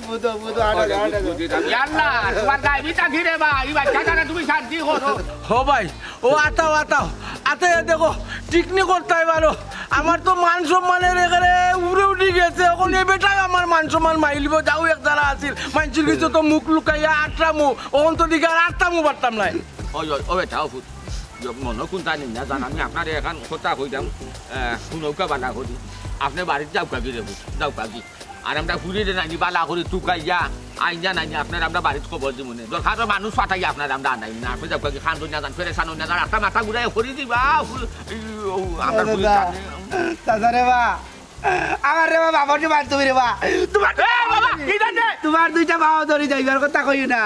বুঝো, বুঝো, আনো, আনো, আনো। ইয়া আল্লাহ, তুমার গাইবি থাকি রে বা, ই বাইচ্চাটারে তুমি শান্তি করো। ও ভাই, ও আতাও, আতাও। আতে দেখো, ঠিক নি করতায় পারো। আমার তো মান সম্মানের একেবারে উপরে উঠি গেছে। অখন এ বেটায় আমার মান সম্মান মারিলিবো, যাও এক ধারা আছিল। মাইনষর গেছে তো মুখ লুকাইয়া আটরামু, অখন তো দিকে আর আটতামু পারতাম নায়। ওই, ওই, ও বেটা, ও ফুত, মনো কুনতা নিন না জান, আমি আপনারে এখান কথা কইরাম, আহ, হুনউক্কা বালা করি। আপনে বাড়িত যাউক্কা গি রে ফুত, যাউক্কা গি। আর আমরা ফুরিরে নানি বালা করি তুকাইয়া আইনা নানি আপনার আমরা বাড়িত খবর দিমুনে। দরকার অয় মানুষ পাঠাইয়া আপনার আমরা আনাইমুনে। আপনে যাউক্কা গি, খান দইনা যান, পেরেশান অইনা যান, একটা মাথা ঘুরাই করি দিবা। ও, ও, আমরা ফুরি দাদা, জানি। দাদা রে বা, আমার রে বা, বাবার যে বান্ধবী রে বা, তুমার এ বাবা, কি জানে? তুমার দুইটা বাবা ধরি যাইবার কথা কইও না।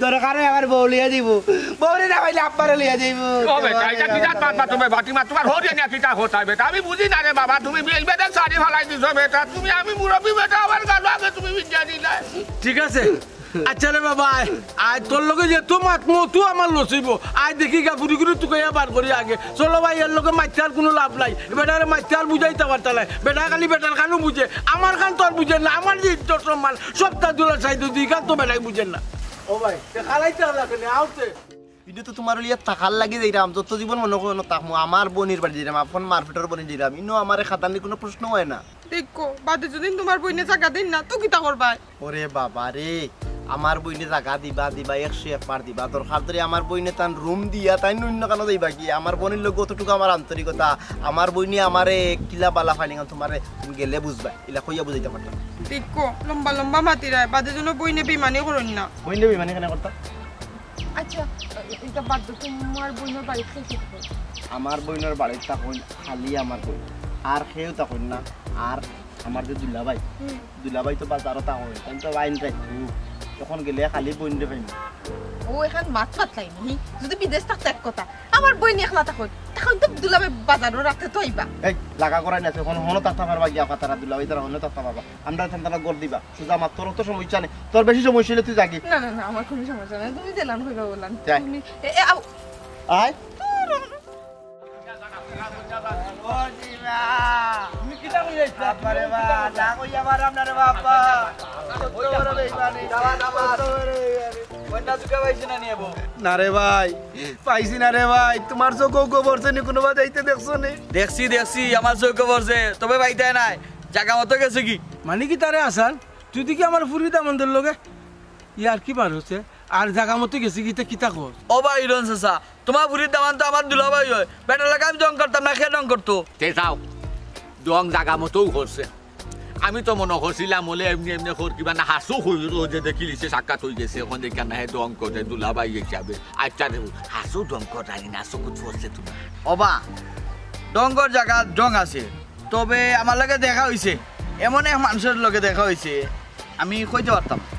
দরকার অয় আমার বউ লইয়া যাইমু। বউরে না পাইলে আব্বারে লইয়া যাইমু। ও বেটা, ইটা কি জাত মাত মাতো বে ফাতিমা? তুমার হউরে না কিতা কথা বেটা? আমি বুঝি না রে বাবা, তুমি বিল বেটা শাড়ি ফালাই দিছো বেটা। তুমি আমি মুরব্বি বেটা, আমার গালো আগে তুমি বিদ্যা দিলা। ঠিক আছে। আচ্ছা রে বাবা, আয়, আয়, তোর লগে যে তো মাত মতো আমার লসিব। আয় দেখি গা ফুরি ফুরি তুকাইয়া বার করি আগে। চলো ভাই, এর লগে মাইতার কুনু লাভ নাই। বেটারে মাইতার বুঝাইতা পারতা নায়। বেটা খালি বেটার কানও বুঝে। আমার কান তো আর বুঝের না। আমার যে ইজ্জত সম্মান সব তার দুলা সাইড দুই কান তো বেটায় বুঝের না। ও ভাই, তে খালাইতে হলা কেনে? আউতে। ইনো তো তুমার লইয়া থাকার লাগি যাইরাম, যত জীবন মনো করো না থাকমু, আমার বইনর বাড়ি যাইরাম, আপন মার পেটর বইন যাইরাম, ইনো আমারে খাতানির কুনু প্রশ্ন অয় না। দেখো, বাদে যুদি তুমার বইনে জাগা দেইন না, তো কিতা করবায়? ওরে বাবা রে, আমার বইনে জাগা দিবা, দিবা, একশো একবার দিবা, দরকার ধরি আমার বইনে তান রুম দিয়া, তাইন অইন্য কানো যাইবা গি, আমার বইনর লগে অতটুকু আমার আন্তরিকতা, আমার বইনে আমারে কিলা বালা পাইলিগি তুমারে গেলে বুঝবায়, ইলা কইয়া বুঝাইতাম পারতাম। দেখো, লম্বা লম্বা মাতিরায়, বাদে যেন বইনে বেইমানি করইন না। বইনে বেইমানি কেনে করতা? আচ্ছা, ইটা বাদ দেও, তুমার বইনর বাড়িত কে কে থাকে? আমার বইনর বাড়িত থাকইন খালি আমার বইন, আর কেউ থাকইন না। আর আমার যে দুলাভাই, হুম। দুলাভাই তো বাজারো থাকইন, তাইন তো বাইন রাখবো, তখন গেলে খালি বইনরে পাইমু। ও, এখান মাত মাতলাই নি, যুদি বিদেশ থাকতা এক কথা, আমার বইন একলা থাকইন, তখন তো দুলাভাই বাজারো রাখতে তো আইবা। এই, লাগা করাই না, তখন হনো থাকতা পারবা গিয়া, তারা দুলাভাই তারা হনো থাকতা পারবা। আমরা এখান তারা ঘর দিবা। সুজা মা, তোর তো সমস্যা নাই, তোর বেশি সমস্যা অইলে তুই যাগি। না, না, না, আমার কুনু সমস্যা নাই, তুমি যেলান কইবা অলান। যাই। তুমি, এ, এ, আও। আয়। ও জি মা। তুমি কিতা কইলা? আব্বা রে বা, না কইয়া পারলাম না রে বাবা। কত বড় বেইমানি। যাবা, যাবা। কত বড় বেইমানি। কন্যা দুঃখে পাইছি না নিয়ে বউ? না রে ভাই, পাইছি না রে ভাই। তুমার চউখো পড়ছে নি, কুনুবা যাইতে দেখছো নি? দেখছি, দেখছি, আমার চউখো পড়ছে, তবে পাইতায় নায়, জাগা মতো গেছে গি। মানে কিতা রে হাসান, তুই দেখি আমার ফুরি দামান্দর লগে ইয়ার কি বার হচ্ছে? আর জাগা মতো গেছে কিতা, কিতা কর? ও ভাই ইরন চাচা, তুমার ফুরির দামান তো আমার দুলাভাই অয়, বেটার লগে আমি ঢং করতাম না, কে ঢং করতো? তে যাও, ঢং জাগা মতোউ করছে। আমি তো মনো করছিলাম অলে এমনে এমনে কর কিবা না, হাছাউ কইরো যে দেখিলিছে সাক্ষাৎ অইগেছে, অখন দেখিয়ার না হে ঢং করে দুলাভাই হিসাবে। আচ্ছা রে, হাছাউ ঢং করানি না, চকুত পড়ছে তুমার। ও বা, ঢংর জাগাত ঢং আছে, তবে আমার লগে দেখা অইছে, এমন এক মানষর লগে দেখা অইছে, আমি কইতে পারতাম না।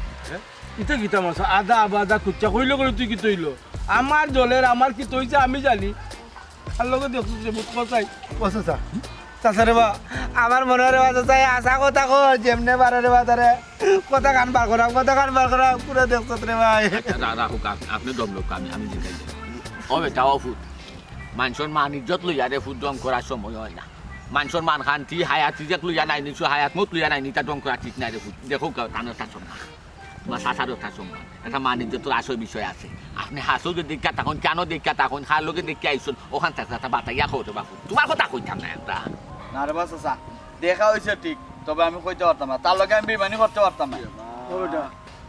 ইতা কিতা মাছ? আদা আবাদা কুচ্চা কইলে কইলে তুই কিতা অইলো? আমার দলের আমার কিতা অইছে আমি জানি। আর লগে দেখছিস রে, বুঝ কষাই। ও চাচা, চাচা রে বা, আমার মনে অয় রে বা, চাচা, এ হাছা কথা কয়, যেমনে পারে রে বা, তারে কথা কান বার করা, কথা কান বার করা, পুরা দেখছত রে ভাই। আচ্ছা, রা-, রাখুক, আপ-, আপনে দম লউক, আমি, আমি জিকাই যাই। ও বেটা, ও ফুত, মানষর মান ইজ্জত লইয়া রে ফুত ঢং করার সময় অয় না। মানষর মান খান্তি, হায়াত ইজ্জত লইয়া নায় নি, হায়াত মউত লইয়া নায় নি, ইতা ঢং করা ঠিক নায় রে ফুত। দেখো, কা-, কানো তা শোন না। তুমার চাচারও তা সম্মান। একটা মান ইজ্জতর আশয় বিষয় আছে। আপনে হাছাউ যে দেখিয়া থাকইন, কেনে দেখিয়া থাকইন, কার লগে দেখিয়া আইছইন, অখান থাকি একটা বাতাইয়া কও রে বাপু। তুমার কথা কইতাম না একটা। না রে বা চাচা, দেখা অইছে ঠিক, তবে আমি কইতে পারতাম না। তার লগে আমি বেইমানি করতে পারতাম না। ও বেটা,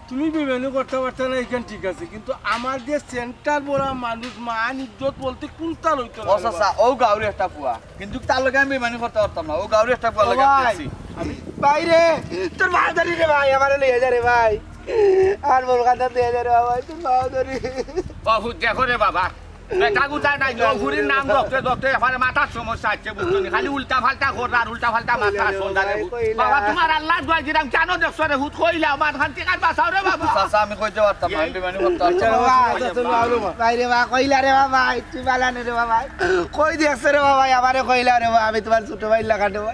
তুমি বেইমানি করতে পারতা না, ইখান ঠিক আছে, কিন্তু আমার যে সেন্টার বড়া মানুষ, মান ইজ্জত বলতে কুনতা লইতো না ও রে বা। চাচা, ও গাউর একটা ফুয়া। কিন্তু তার লগে আমি বেইমানি করতে পারতাম না, ও গাউর একটা ফুয়ার লগে আমি ভাই, আছি। আমি ভাই রে, তোর মা ধরি রে ভাই, আমারে লইয়া যা রে ভাই। আর বল কান্দাত লইয়া যা রে বাবা, তোর মা ধরি। বহুত দেখো রে বাবা, বেটা গুতা নাই, ও ফুরির নাম ধরতে ধরতে এবারে মাথার সমস্যা আছে, বুঝছো নি? খালি উল্টা পাল্টা কর আর উল্টা পাল্টা মাথা চলতা রে। বাবা, তুমার আল্লার দোয়াই দিরাম, কেনে দেখছো রে ফুত, কইলা আমার খান টিকার বাঁচাও রে বাবা। চাচা, আমি কইতে পারতাম না, আমি বেইমানি করতে পারতাম না। আচ্ছা, বাবা, আচ্ছা, তুমি আও রে বাবা। ভাই রে বা, কইলা রে বাবা, তুই বালা নি রে বাবা। কই দেখছো রে বাবা, আমারে কইলা রে বাবা, আমি তুমার ছোট ভাইর লাখান রে বাবা।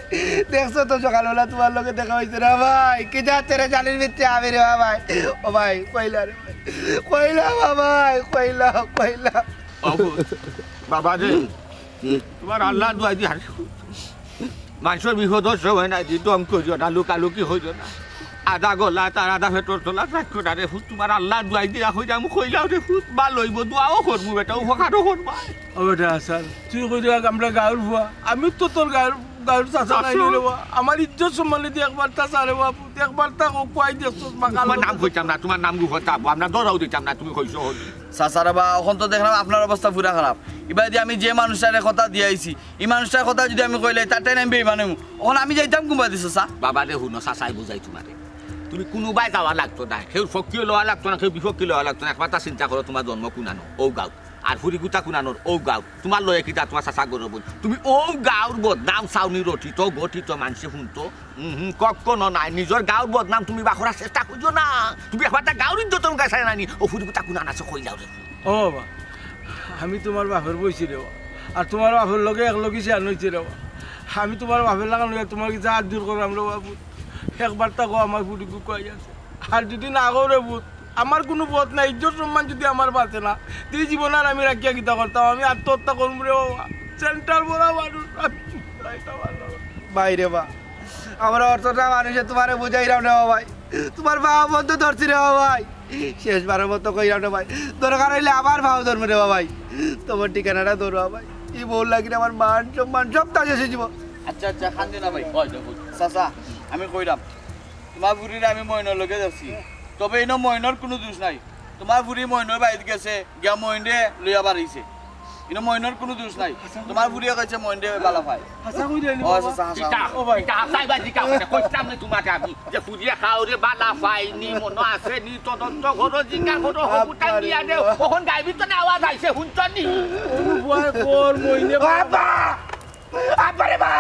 দেখছো তো সকালবেলা তুমার লগে দেখা অইছে রে ভাই, কি যাচ্ছে রে জালির ভিতরে আমি রে বাবা। ও ভাই, কইলা রে ভাই, কইলা বাবা, কইলা, কইলা। বাবু, বাবা রে, তুমার আল্লার দোয়াই দি আর মানষর বিপদর সময় নাই দি ঢং করিও না, লুকালুকি করিও না। আধা গলা তার আধা পেটর তলা রাখিও না রে ফুত, তুমার আল্লার দোয়াই দিয়া কইরাম, কইলাও রে ফুত, ভালা অইবো, দোয়াও করমু বেটা, উপকারও করবা। ও বেটা, আচ্ছা, তুই কই রে, আমরা গাউর ফুয়া, আমি তো তোর গাউর, গাউর চাচা নায় নি রে বা। আমার ইজ্জত সম্মানে দি একবার তা চা রে বাপু, একবার তা কো, কই দেখছস বাকাল। তুমার নাম কইতাম না, তুমার নাম গুফা তাবো, আমরা ধরাও দিতাম না, তুমি কইছো হল। চাচা রে বা, অখন তো দেখলাম আপনার অবস্থা পুরা খারাপ। ইবাদি আমি যে মানুষটারে কথা দিয়া আইছি, ই মানুষটার কথা যদি আমি কইলাই, তার টাইন আমি বেইমান অইমু। অখন আমি যাইতাম কুনবাদি চাচা? বাবা রে, হুনো, চাচায় বুঝাই তুমারে। তুমি কুনুবায় যাওয়া লাগতো না, কেউর পক্ষে লওয়া লাগতো না, কেউর বিপক্ষে লওয়া লাগতো না। একবার তা চিন্তা করো, তুমার জন্ম কুনানো, অউ গাউ। আর ফুরি গুতা কুনানোর, অউ গাউ। তুমার লগে কিতা তুমার চাচা গরব অইন? তুমি অউ গাউর বদনাম চাওনি রটিত, গটিত মানষে হুনতো। উম, হুম, কখনো নায়। নিজর গাউর বদনাম তুমি বাখরার চেষ্টা করিও না। তুমি একবার তা গাউর ইজ্জতর মুখে চাই না নি। অউ ফুরি গুতা কুনান আছে কইলাও রে। ও বাবা, আমি তুমার বাপর বইছি রে বাবা। আর তুমার বাপর লগে এক লগে সে আনইছি রে বাবা। আমি তুমার বাপর লাখান লইয়া তুমার গেছে আত জুর করলাম রে বাবা। একবার তা কও আমার ফুরি গু কই আছে। আর যদি না কও রে ফুত, আমার কুনু পথ নাই, ইজ্জত সম্মান যদি আমার বাঁচে না, তে ই জীবন আর আমি রাখিয়া কিতা করতাম? আমি আত্মহত্যা করমু রে বাবা। সেন্টার বড়া মানুষ, আমি চুপ করাইতাম পারলাম না। ভাই রে বা, আমরা অতটা মানুষে তুমারে বুঝাইরাম রে বা ভাই, তুমার বাবা বন্ধু ধরছি রে বা ভাই। শেষবারের মতো কইরাম রে ভাই, দরকার অইলে আবার পাও ধরমু রে বা ভাই। তুমার ঠিকানাটা ধরো বা ভাই, ই বউর লাগি আমার মান সম্মান সব তা শেষ অইযিবো। আচ্ছা, আচ্ছা, কান্দিও না ভাই। ওই দেখো, চাচা, আমি কইরাম, তুমার ফুরিরে আমি মইনর লগে দেখছি, তবে ইনো মইনর কুনু দুষ নাই। তুমার ফুরি মইনর বাড়িত গেছে, গিয়া মইনরে লইয়া বারইছে। ইনো মইনর কুনু দুষ নাই। তুমার ফুরিয়ে কইছে মইনরে বালা পায়। হাছা কইরে নি ও, বাবা? হাছা, হাছা। ইটা, ও ভাই। ইটা হাছাই বা জিকা, মানে কইতাম নি তুমারে আমি, যে ফুরিয়ে কাউরে বালা পায় নি, মনো আছে নি, তদন্ত করো, জিকার করো, হকুটান দিয়া দেও। অখন গাইবি তো না আওয়াজ আইছে, হুনছো নি? তুমি ভয় কর, মইনে বাবা! আব্বা রে বা!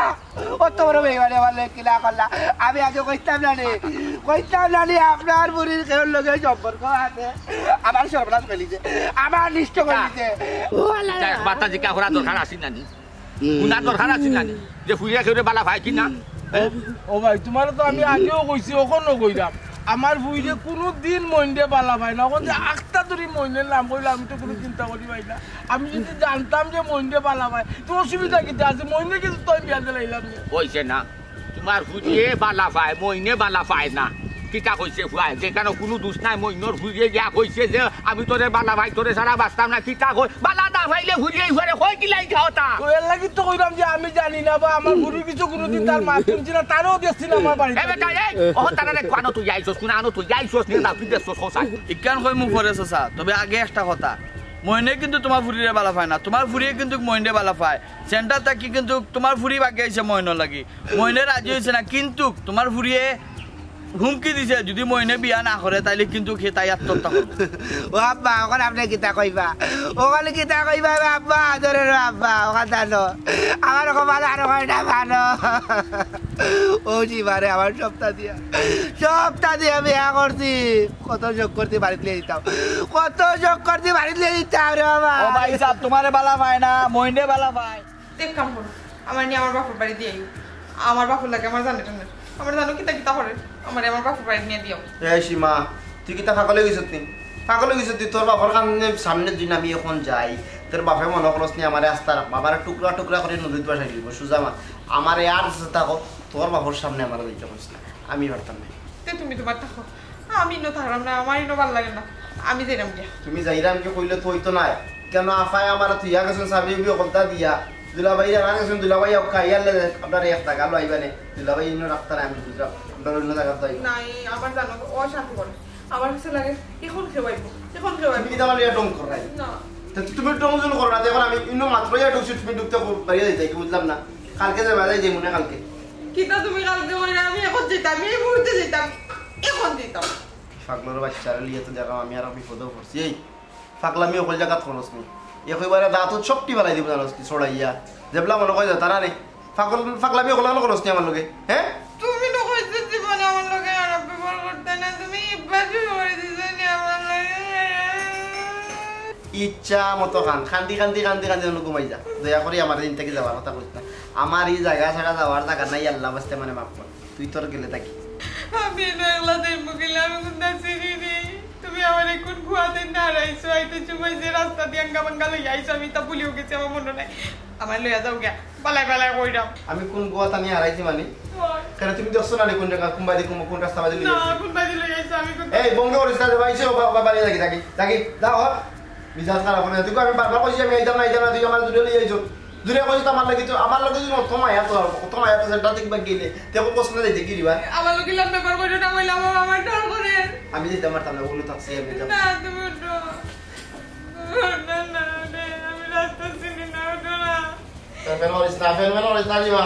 অত বড় বেইমানি আমার লগে কিলা করলা? আমি আগে কইতাম না নি, কইতাম না নি আপনার ফুরির কেউর লগে সম্পর্ক আছে। আমার সর্বনাশ করিলিছে, আমার নিষ্ট করিলিছে। ও আল্লাহ! ইটা একবার তা জিকা করা দরকার আছিল না নি? হুনার দরকার আছিল না নি? যে ফুরিয়ে কেউরে বালা পায় কি না? ও ভাই, তুমারে তো আমি আগেও কইছি, অখনও কইরাম। আমার ফুরিয়ে কুনু দিন মইনরে বালা পায় না। অখন যে আখতা ধরি মইনর নাম কইলা, আমি তো কুনু চিন্তা করি পাই না। আমি যদি জানতাম যে মইনরে বালা পায়, তে অসুবিধা কিতা আছে? মইনরে কিন্তু তয় বিয়া দিলাইলাম নি। কইছে না, তুমার ফুরিয়ে বালা পায়, মইনে বালা পায় না। কিতা কইছে ফুয়ায়? যেখানো কুনু দুষ নাই, মইনর ফুরিয়ে গিয়া কইছে যে, "আমি তোরে বালা পাই, তোরে ছাড়া বাঁচতাম না।" কিতা কই? বালা না পাইলে ফুরিয়ে ফুয়ারে কই কিলা ইতা কথা? তো এর লাগি তো কইলাম যে আমি জানি না বা আমার ফুরির কিছু কুনুদিন তার মা শুনছি না, তারেও দেখছি না আমার বাড়িত। এ বেটা, এই, অখন তারারে কুয়ানো তুই আইছস, কুনানো তুই আইছস, নিয়ে দাও, তুই দেখছস, কও চাই। ইখান কইমু পরে চাচা, তবে আগে একটা কথা। মইনে কিন্তু তুমার ফুরিরে বালা পায় না, তুমার ফুরিয়ে কিন্তু মইনরে বালা পায়। সেন্টার থাকি কিন্তু তুমার ফুরি বাগি আইছে মইনর লাগি, মইনে রাজি অইছে না, কিন্তু তুমার ফুরিয়ে হুমকি দিছে, যুদি মইনে বিয়া না করে, তাইলে কিন্তু হে তাই আত্মহত্যা করবো। ও আব্বা, অখন আপনে কিতা কইবা? অখন কিতা কইবা রে আব্বা? ধরে রে আব্বা, অখন জানো, আমার কপাল আর কয়টা ভালো। ও জীবনে আমার সপ্তাহ দিয়া, সপ্তাহ দিয়া বিয়া করছি, কত শখ করছি বাড়িত লইয়া দিতাম, কত শখ করছি বাড়িত লইয়া দিতাম রে বাবা। ও ভাই সাহেব, তুমারে বালা পায় না, মইনরে বালা পায়। এক কাম করো, আমারে নিয়া আমার বাপর বাড়ি দিয়া আইও। আমার বাপর লাগি আমার জানে টানে, আমার জানো কিতা কিতা করে, আমারে আমার বাপর বাড়ি নিয়া দিও। এই সীমা, তুই কিতা পাগল অইগেছত নি? পাগল অইগেছত তুই? তোর বাপর কান্দে সামনে দিন আমি অখন যাই, তোর বাপে মনো করস নি আমারে আস্তা রাখবা, আমারে টুকরা টুকরা করি নদীত ভাসাই দিবো, সুজা মা। আমারে আর যেতা থাকো, তোর বাপর সামনে আমারে যাইতে কইস না, আমি পারতাম না। তে তুমি তুমার থাকো, আমি ইনো থাকরাম না, আমার ইনো ভালা লাগে না, আমি যাইরাম গিয়া। তুমি যাইরাম গিয়া কইলে তো অইতো নায়। কেনে আফায় আমারে থইয়া গেছইন, চাবি উবি হকলতা দিয়া। দুলাভাই আর গেছইন, দুলাভাই আউক্কা, আইয়ারলে আপনারে এক জাগা লইবা নে। দুলাভাই ইনো রাখতা নায়, আমি বুঝরাম। আপনারে অইন্য জাগাত যাইবা। নাই, আমার জানো, অশান্তি করে। আমার কাছে লাগে, অখন কেউ আইবো, অখন কেউ আইবো। তুমি কিতা আমার লইয়া ঢং কররায়? না। তে তুমি ঢং ঝং করো না, তে অখন আমি ইনো মাত্র ইয়া ঢুকছি, তুমি ঢুকতে কো-, বাড়িয়া যাইতায়, কি বুঝলাম না। কালকে যাইবা, যাই যাইমু নে কালকে। কিতা তুমি কালকে কইরা, আমি অখন যাইতাম, এই মুহূর্তে যাইতাম, অখন যাইতাম। পাগলর বাইচ্চারে লইয়া তো দেখলাম আমি আরো বিপদো পড়ছি। এই, পাগলামি অকল জাগাত করস নি। একেবারে দাঁতত সবটি ফালাই দিমু জানস নি, ছড়াইয়া। যেবলা মনো কয় যাতা না রে। পাগল, পাগলামি অকল করস নি আমার লগে, হে? তুমি তো কইছো জীবনে আমার লগে খারাপ ব্যবহার করতায় না, তুমি ইবার শুরু করি দিছো নি আমার লগে। ইচ্ছা মতো কান, কান্দি, কান্দি, কান্দি, কান্দি অনো ঘুমাই যা। দয়া করি আমার দিন থাকি যাওয়ার কথা কইস না। আমার ই জাগা ছাড়া যাওয়ার জাগা নাই, আল্লাহ বাস্তে আমারে মাফ কর। তুই তোর গেলে থাকি। আমি ইনো একলা যাইমু গেলে, আমি কুনতা চিনি নি। তুমি আমারে কুন কুয়াত আইনা হারাইছো, আইতে সময় যে রাস্তা দিয়া আঙ্গা বাঙ্গা লইয়া আইছো, আমি তা ভুলিও গেছি, আমার মনো নাই। আমারে লইয়া যাও গিয়া, বালায় বালায় কইরাম। আমি কুন কুয়াত আনি হারাইছি মানে? ওই। কেনে তুমি দেখছো না নি কুন জাগা, কুন বায়দি, কুন, কুন রাস্তা বায়দি লইয়া না, আইছো? কুন বায়দি লইয়া আইছো, আমি কুন এই, বন্ধ করিস না রে ভাই, সে বা-, বা-, বাড়ি থাকি, থাকি, থাকি। যাও, হ। মিজাজ খারাপ করে। তুই আমি বারবার কইছি আমি আইতাম না, আইতাম না, তুই আমার দূরে লইয়া আইছো। দূরে কইছি তো আমার লাগি তো, আমার লগে যদি অত মায়া তো, অত মায়া তো সেটা ঠিক বাদ গেলে। তে অখন কষ্ট না যাইতে কি দিবা? আমার লগে লম্বা ব্যবহার করো না, কইলাম আমার ডর করে। আমি যাইতাম পারতাম না, অনো থাকছি আমি যাইতাম। না, তুমি উঠো। না, না, না, আমি রাস্তা চিনি না, উঠো না। ফেন ফেন করিস না, ফেন ফেন করিস না, দিবা।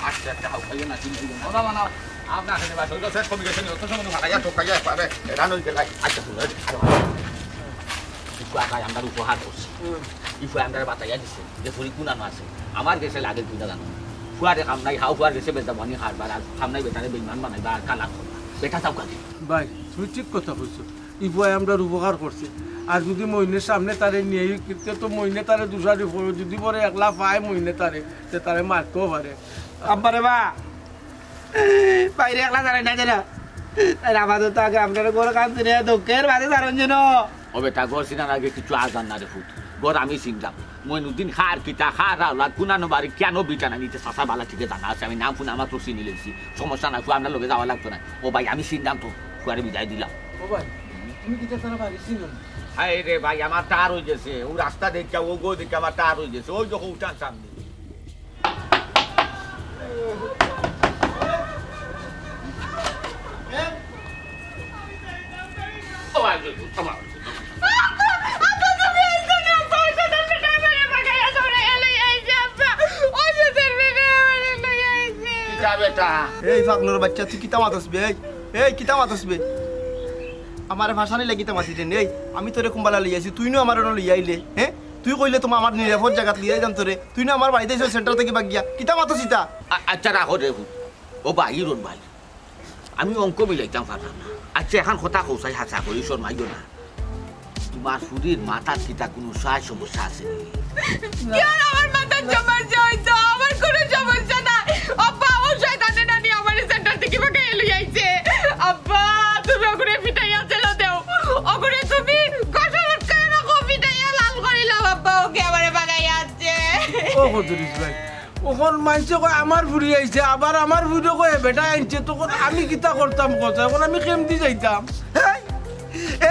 আচ্ছা, আচ্ছা, হাউ খাইও না, চিনি খাইও না। বাবা, বানাও। আপনার কাছে বাস, ওই তো শেষ কমে গেছে, অত সময় ভাগাইয়া, ঠকাইয়া, একবারে রান হয়ে গেল। আচ্ছা, তুমি, আচ্ছা, আচ্ছা। কিছু আগে আমরা উপকার করছি। হুম। ই ফুয়া আমরা বাতাইয়া দিছে, যে ফুরি কুনানো আছে। আমার গেছে লাগে তুই না জানো। ফুয়ারে কাম নাই, হাউ ফুয়ার গেছে বেজাবানি হারবার, আর কাম নাই বেটারে বেইমান বানাইবা, আর কালা করবা। বেটা যাও কাজে। ভাই, তুমি ঠিক কথা কইছো। ই ফুয়ায় আমরার উপকার করছে। আর যুদি মইনের সামনে তারে নিয়া, তে তো মইনে তারে দুষারি পড়ে, যুদি পরে একলা পায় মইনে তারে, তে তারে মারতেও পারে। আব্বা রে বা, বাইরে একলা দাঁড়াই না যেন। তাই আপাতত আগে আপনারা ঘর কাম ছিনে দক্ষের বাদে দাঁড়ান যেন। ও বেটা, ঘর ছিনার আগে কিছু আজান না রে ফুত। ঘর আমি চিনলাম। মইনুদ্দিন খার কিতা, খার আওলাদ, কুনানো বাড়ি, কেন বিটা না নিতে চাচা বালা ঠিকে জানা আছে। আমি নাম ফুনা মাত্র চিনি লেছি। সমস্যা নাই, ফুয়া আমরার লগে যাওয়া লাগতো না। ও ভাই, আমি চিনলাম তো, ফুয়ারে বিদায় দিলাম। ও ভাই, তুমি কিতা তারা বাড়ি চিনো না? আরে রে ভাই, আমার টার হয়ে গেছে। ও রাস্তা দেখে, ও গো দেখে আমার টার হয়ে গেছে। ওই দেখো উঠান সামনে। কিতা বেটা? এই পাগলর বাচ্চা, তুই কিতা মাতস বে? এই, এই কিতা মাতস বে? আমারে ফাঁসানি লাগি কিতা মাতিলে নেই? আমি তোরে কুম্বালা লইয়া আইছি, তুই নু আমার অনো লইয়া আইলে, হে? তুই কইলে তোমার আমার নিরাপদ জাগাত লইয়া যাইতাম তোরে, তুই নু আমার বাড়িত আইছস সেন্টার থাকি বাগিয়া, কিতা মাতস ইতা? আ-, আচ্ছা রাখো রে ফুত। ও ভাই, ইরন ভাই, আমি অঙ্ক মিলাইতাম পারলাম না। আচ্ছা, এখন কথা কও চাই, হাছা করি, শরমাইও না। তোমার ফুরির মাথাত কিতা কুনু সায় সমস্যা আছে নি? কিওর আমার মাথাত সমস্যা হইতো? আমার কুনু সমস্যা নাই। আব্বা, ও শয়তানে নানি আমারে সেন্টার থাকি বাগাইয়া লই আইছে। আব্বা, তুমি ওগুরে পিটাইয়া ছেড়ে দেও। ওগুরে তুমি গটর আটকায় রাখো, পিটাইয়া লাল করিলাও আব্বা, ওকে আমারে বাগাইয়া আনছে। ও বদরুস ভাই, অখন মানষে কয় আমার ফুড়ি আইছে, আবার আমার ফুড়িরে কয় বেটায় আনছে, তখন আমি কিতা করতাম কও? অখন আমি কেমদি যাইতাম? এই,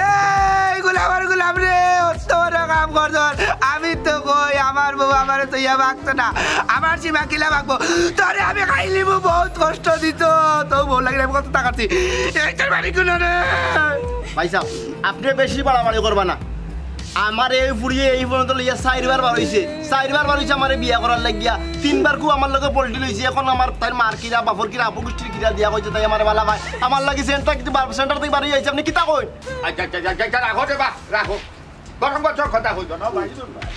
এই, গোলাম আর গোলাম রে, অত বড় কাম করছস। আমি তো কই আমার বউ আমারে থইয়া ভাগতো না, আমার সীমা কিলা ভাগবো? তোরে আমি খাইলিমু, বহুত কষ্ট দিত, তো বউ লাগি আমি কত টাকা দিছি। এই তোর বাড়ি কোন রে? ভাইসাব, আপনে বেশি বাড়াবাড়ি করবা না। আমার এই ফুড়িয়ে এই পর্যন্ত লইয়া চাইরবার বার অইছে, চাইরবার বার অইছে আমারে বিয়া করার লাগিয়া। তিনবার খুব আমার লগে পল্টি লইছে। অখন আমার তাইর মার কিরা, বাপর কিরা, আপু গুষ্টির কিরা দিয়া কইছে তাই আমারে বালা পায়। আমার লাগি সেন্টার কিন্তু বার-, সেন্টার থাকি বারই আইছে। আপনে কিতা কইন? আচ্ছা, আচ্ছা, আচ্ছা, আচ্ছা, রাখো রে বা, রাখো। গরম বছর কথা কইতো না, ভাই, শুন ভাই।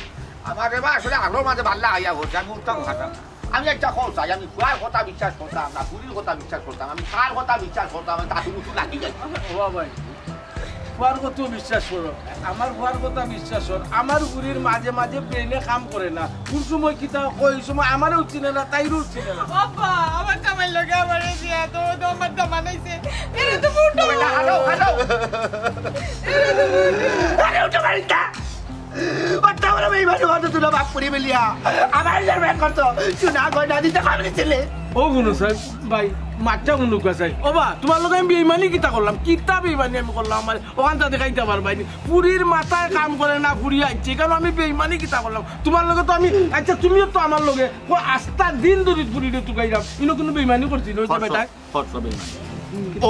আমার রে বা আসলে আগর মাঝে ভাল্লা আইয়া বলছে, আমি উঠতাম খাতাম। আমি একটা কথা চাই, আমি ফুয়ার কথা বিশ্বাস করতাম না, ফুড়ির কথা বিশ্বাস করতাম, আমি কার কথা বিশ্বাস করতাম, আমি তাতু মুতু লাগি যাই। ও বাবা, ফুয়ার কথা বিশ্বাস করো, আমার ফুয়ার কথা বিশ্বাস কর। আমার ফুড়ির মাঝে মাঝে ব্রেইনে কাম করে না, কোন সময় কিতা কয়, ওই সময় আমারেও চিনে না, তাইরেও চিনে না। বাবা, আমার জামাইর লগে আমারে বিয়া তো, তো আমার দামান আইছে। এরে তো উঠো। বেটা, হালো, হালো। এরে তো উঠো। আরে উঠো, বাড়িটা। বাচ্চা বড় বেইমানি করতো, তুই না বাপ পুরি মিলিয়া। আমার জামাই করতো, তুই না গয়না দিতে পারলি ছেলে। ও হুনো স্যার, ভাই, মাতটা হুনুক্কা চাই। ও বা, তুমার লগে আমি বেইমানি কিতা করলাম? কিতা বেইমানি আমি করলাম? আমার অখানতা দেখাইতা পারবায় নি। ফুড়ির মাথায় কাম করে না, ফুড়ি আইছে, কেনে আমি বেইমানি কিতা করলাম? তুমার লগে তো আমি, আচ্ছা, তুমিও তো আমার লগে, ও আস্তা দিন ধরি ফুড়িরে তুকাইরাম, ইনো কুনু বেইমানি করছি না, ওই যে বেটায়। খরচ বেইমানি।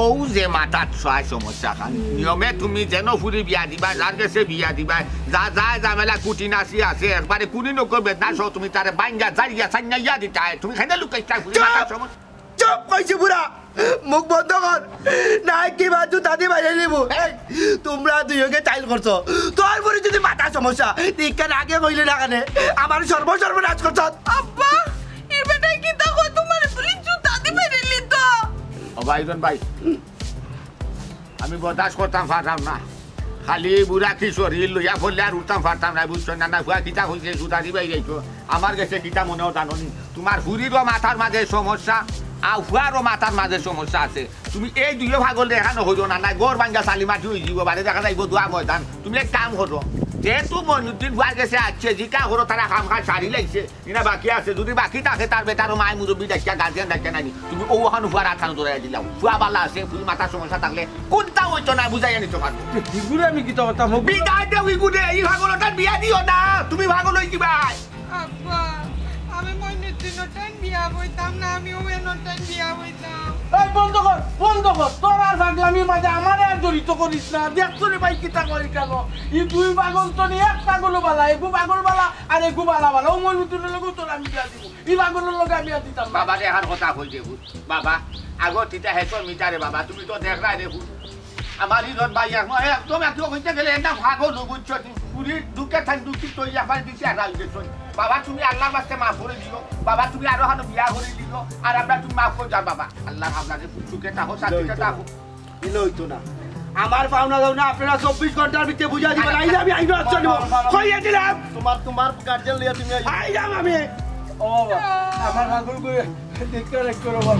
ও যে মাথাত ছয় সমস্যা খান, নিয়মে তুমি যেন ফুড়ি বিয়া দিবা, যার গেছে বিয়া দিবা, যা, যা ঝামেলা কুটি নাসি আছে, একবারে কুনি নকর বেদনা সহ তুমি তারে বাইঙ্গা, জারিয়া, সাইনাইয়া দিতায়। তুমি খাইনা লুকাইতা ফুড়ি মাথার সমস্যা। চুপ কইছি বুড়া, মুখ বন্ধ কর, নাই কিবা জুতা দি বাইরে নিবো। এই, তুমরা দুইওগে টাইল করছো, তোর পরে যদি মাথা সমস্যা, ইখান আগে কইলে না কেনে? আমার সর্ব সর্বনাশ করছো। আব্বা, ই বেটায় কিতা কয়? তুমারে পুলিশ জুতা দি বাইরে নিতো। ও ভাই, জন ভাই, আমি বরদাস্ত করতাম পারতাম না। খালি বুড়া কিশোরী লইয়া পড়লে আর উঠতাম পারতাম না, বুঝছো না? না, ফুয়া কিতা কইছে, জুতা দি বাইরে আইছো। আমার গেছে কিতা মনে অয় জানো নি? তুমার ফুড়িরও মাথার মাঝে সমস্যা, আর ফুয়ারও মাথার মাঝে সমস্যা আছে। তুমি এই দুইও পাগলরে এখানো হইও না, না ঘর ভাঙ্গা চালি মাটি অইযিবো, বারে দেখা যাইবো দোয়া ময়দান। তুমি এক কাম করো, যেহেতু মইনুদ্দিন ফুয়ার গেছে আইছে, জিকা করো তারা কাম কাজ সারি লাইছে, ইনা বাকি আছে, যদি বাকি থাকে তার বেটারও মায় মুরব্বি ডাকিয়া, গার্জিয়ান ডাকিয়া নানি, তুমি অউ অখানো ফুয়ার আতখানো ধরাইয়া দিলাও। ফুয়া বালা আছে, ফুড়ির মাথার সমস্যা থাকলে কুনটা অইতো না বুঝাইয়া নিতো পারবো। তে হিগুরে আমি কিতা করতাম? বিদায় দে হিগুরে, ই পাগলটার বিয়া দিও না, তুমি পাগল অইযিবায়। আব্বা, আমি মইনুদ্দিনর টাইন বিয়া বইতাম না, আমি ওয়েনর টাইন বিয়া বইতাম। এই বন্ধ কর, বন্ধ কর, তোর আর পাগলামির মাঝে আমারে আর জড়িত করিস না। দেখছো রে ভাই কিতা কয় কেনে? ই দুই পাগল তো নি, এক পাগলও বালা, এগু পাগল বালা আর এগু বালা বালা। ও মইনুদ্দিনর লগে তোর আমি বিয়া দিমু, ই পাগলর লগে আমি আর দিতাম না। বাবা রে, আর কথা কই দে, বাবা, আগর তিতা হেতো মিটারে বাবা, তুমি তো দেখরায় রে। আমার ইজন ভাই এখন একদম একটু কইতে গেলে এটা পাগল, বুঝছো নি? ফুড়ির দুঃখে থাক দুঃখী তো ইয়া পাই দিছি আর আইবে তো। বাবা, তুমি আল্লাহর ওয়াস্তে মাফ করি দিও। বাবা, তুমি আরো হানো বিয়া করি দিও। আর আমরা তুমি মাফ করি যাও বাবা। আল্লাহ আপনারে সুখে থাকো, শান্তিতে থাকো। দিলে অইতো না। আমার পাওনা দাওনা আপনারা চব্বিশ ঘন্টার ভিতরে বুঝাই দিবেন। আইজ আমি আইনো আচ্ছা নিব। কইয়া দিলাম। তুমার, তুমার গার্জিয়ান লইয়া তুমি আইও। আইলাম আমি। ও বাবা, আমার পাগল করে দেখতে রাখতে বাবা।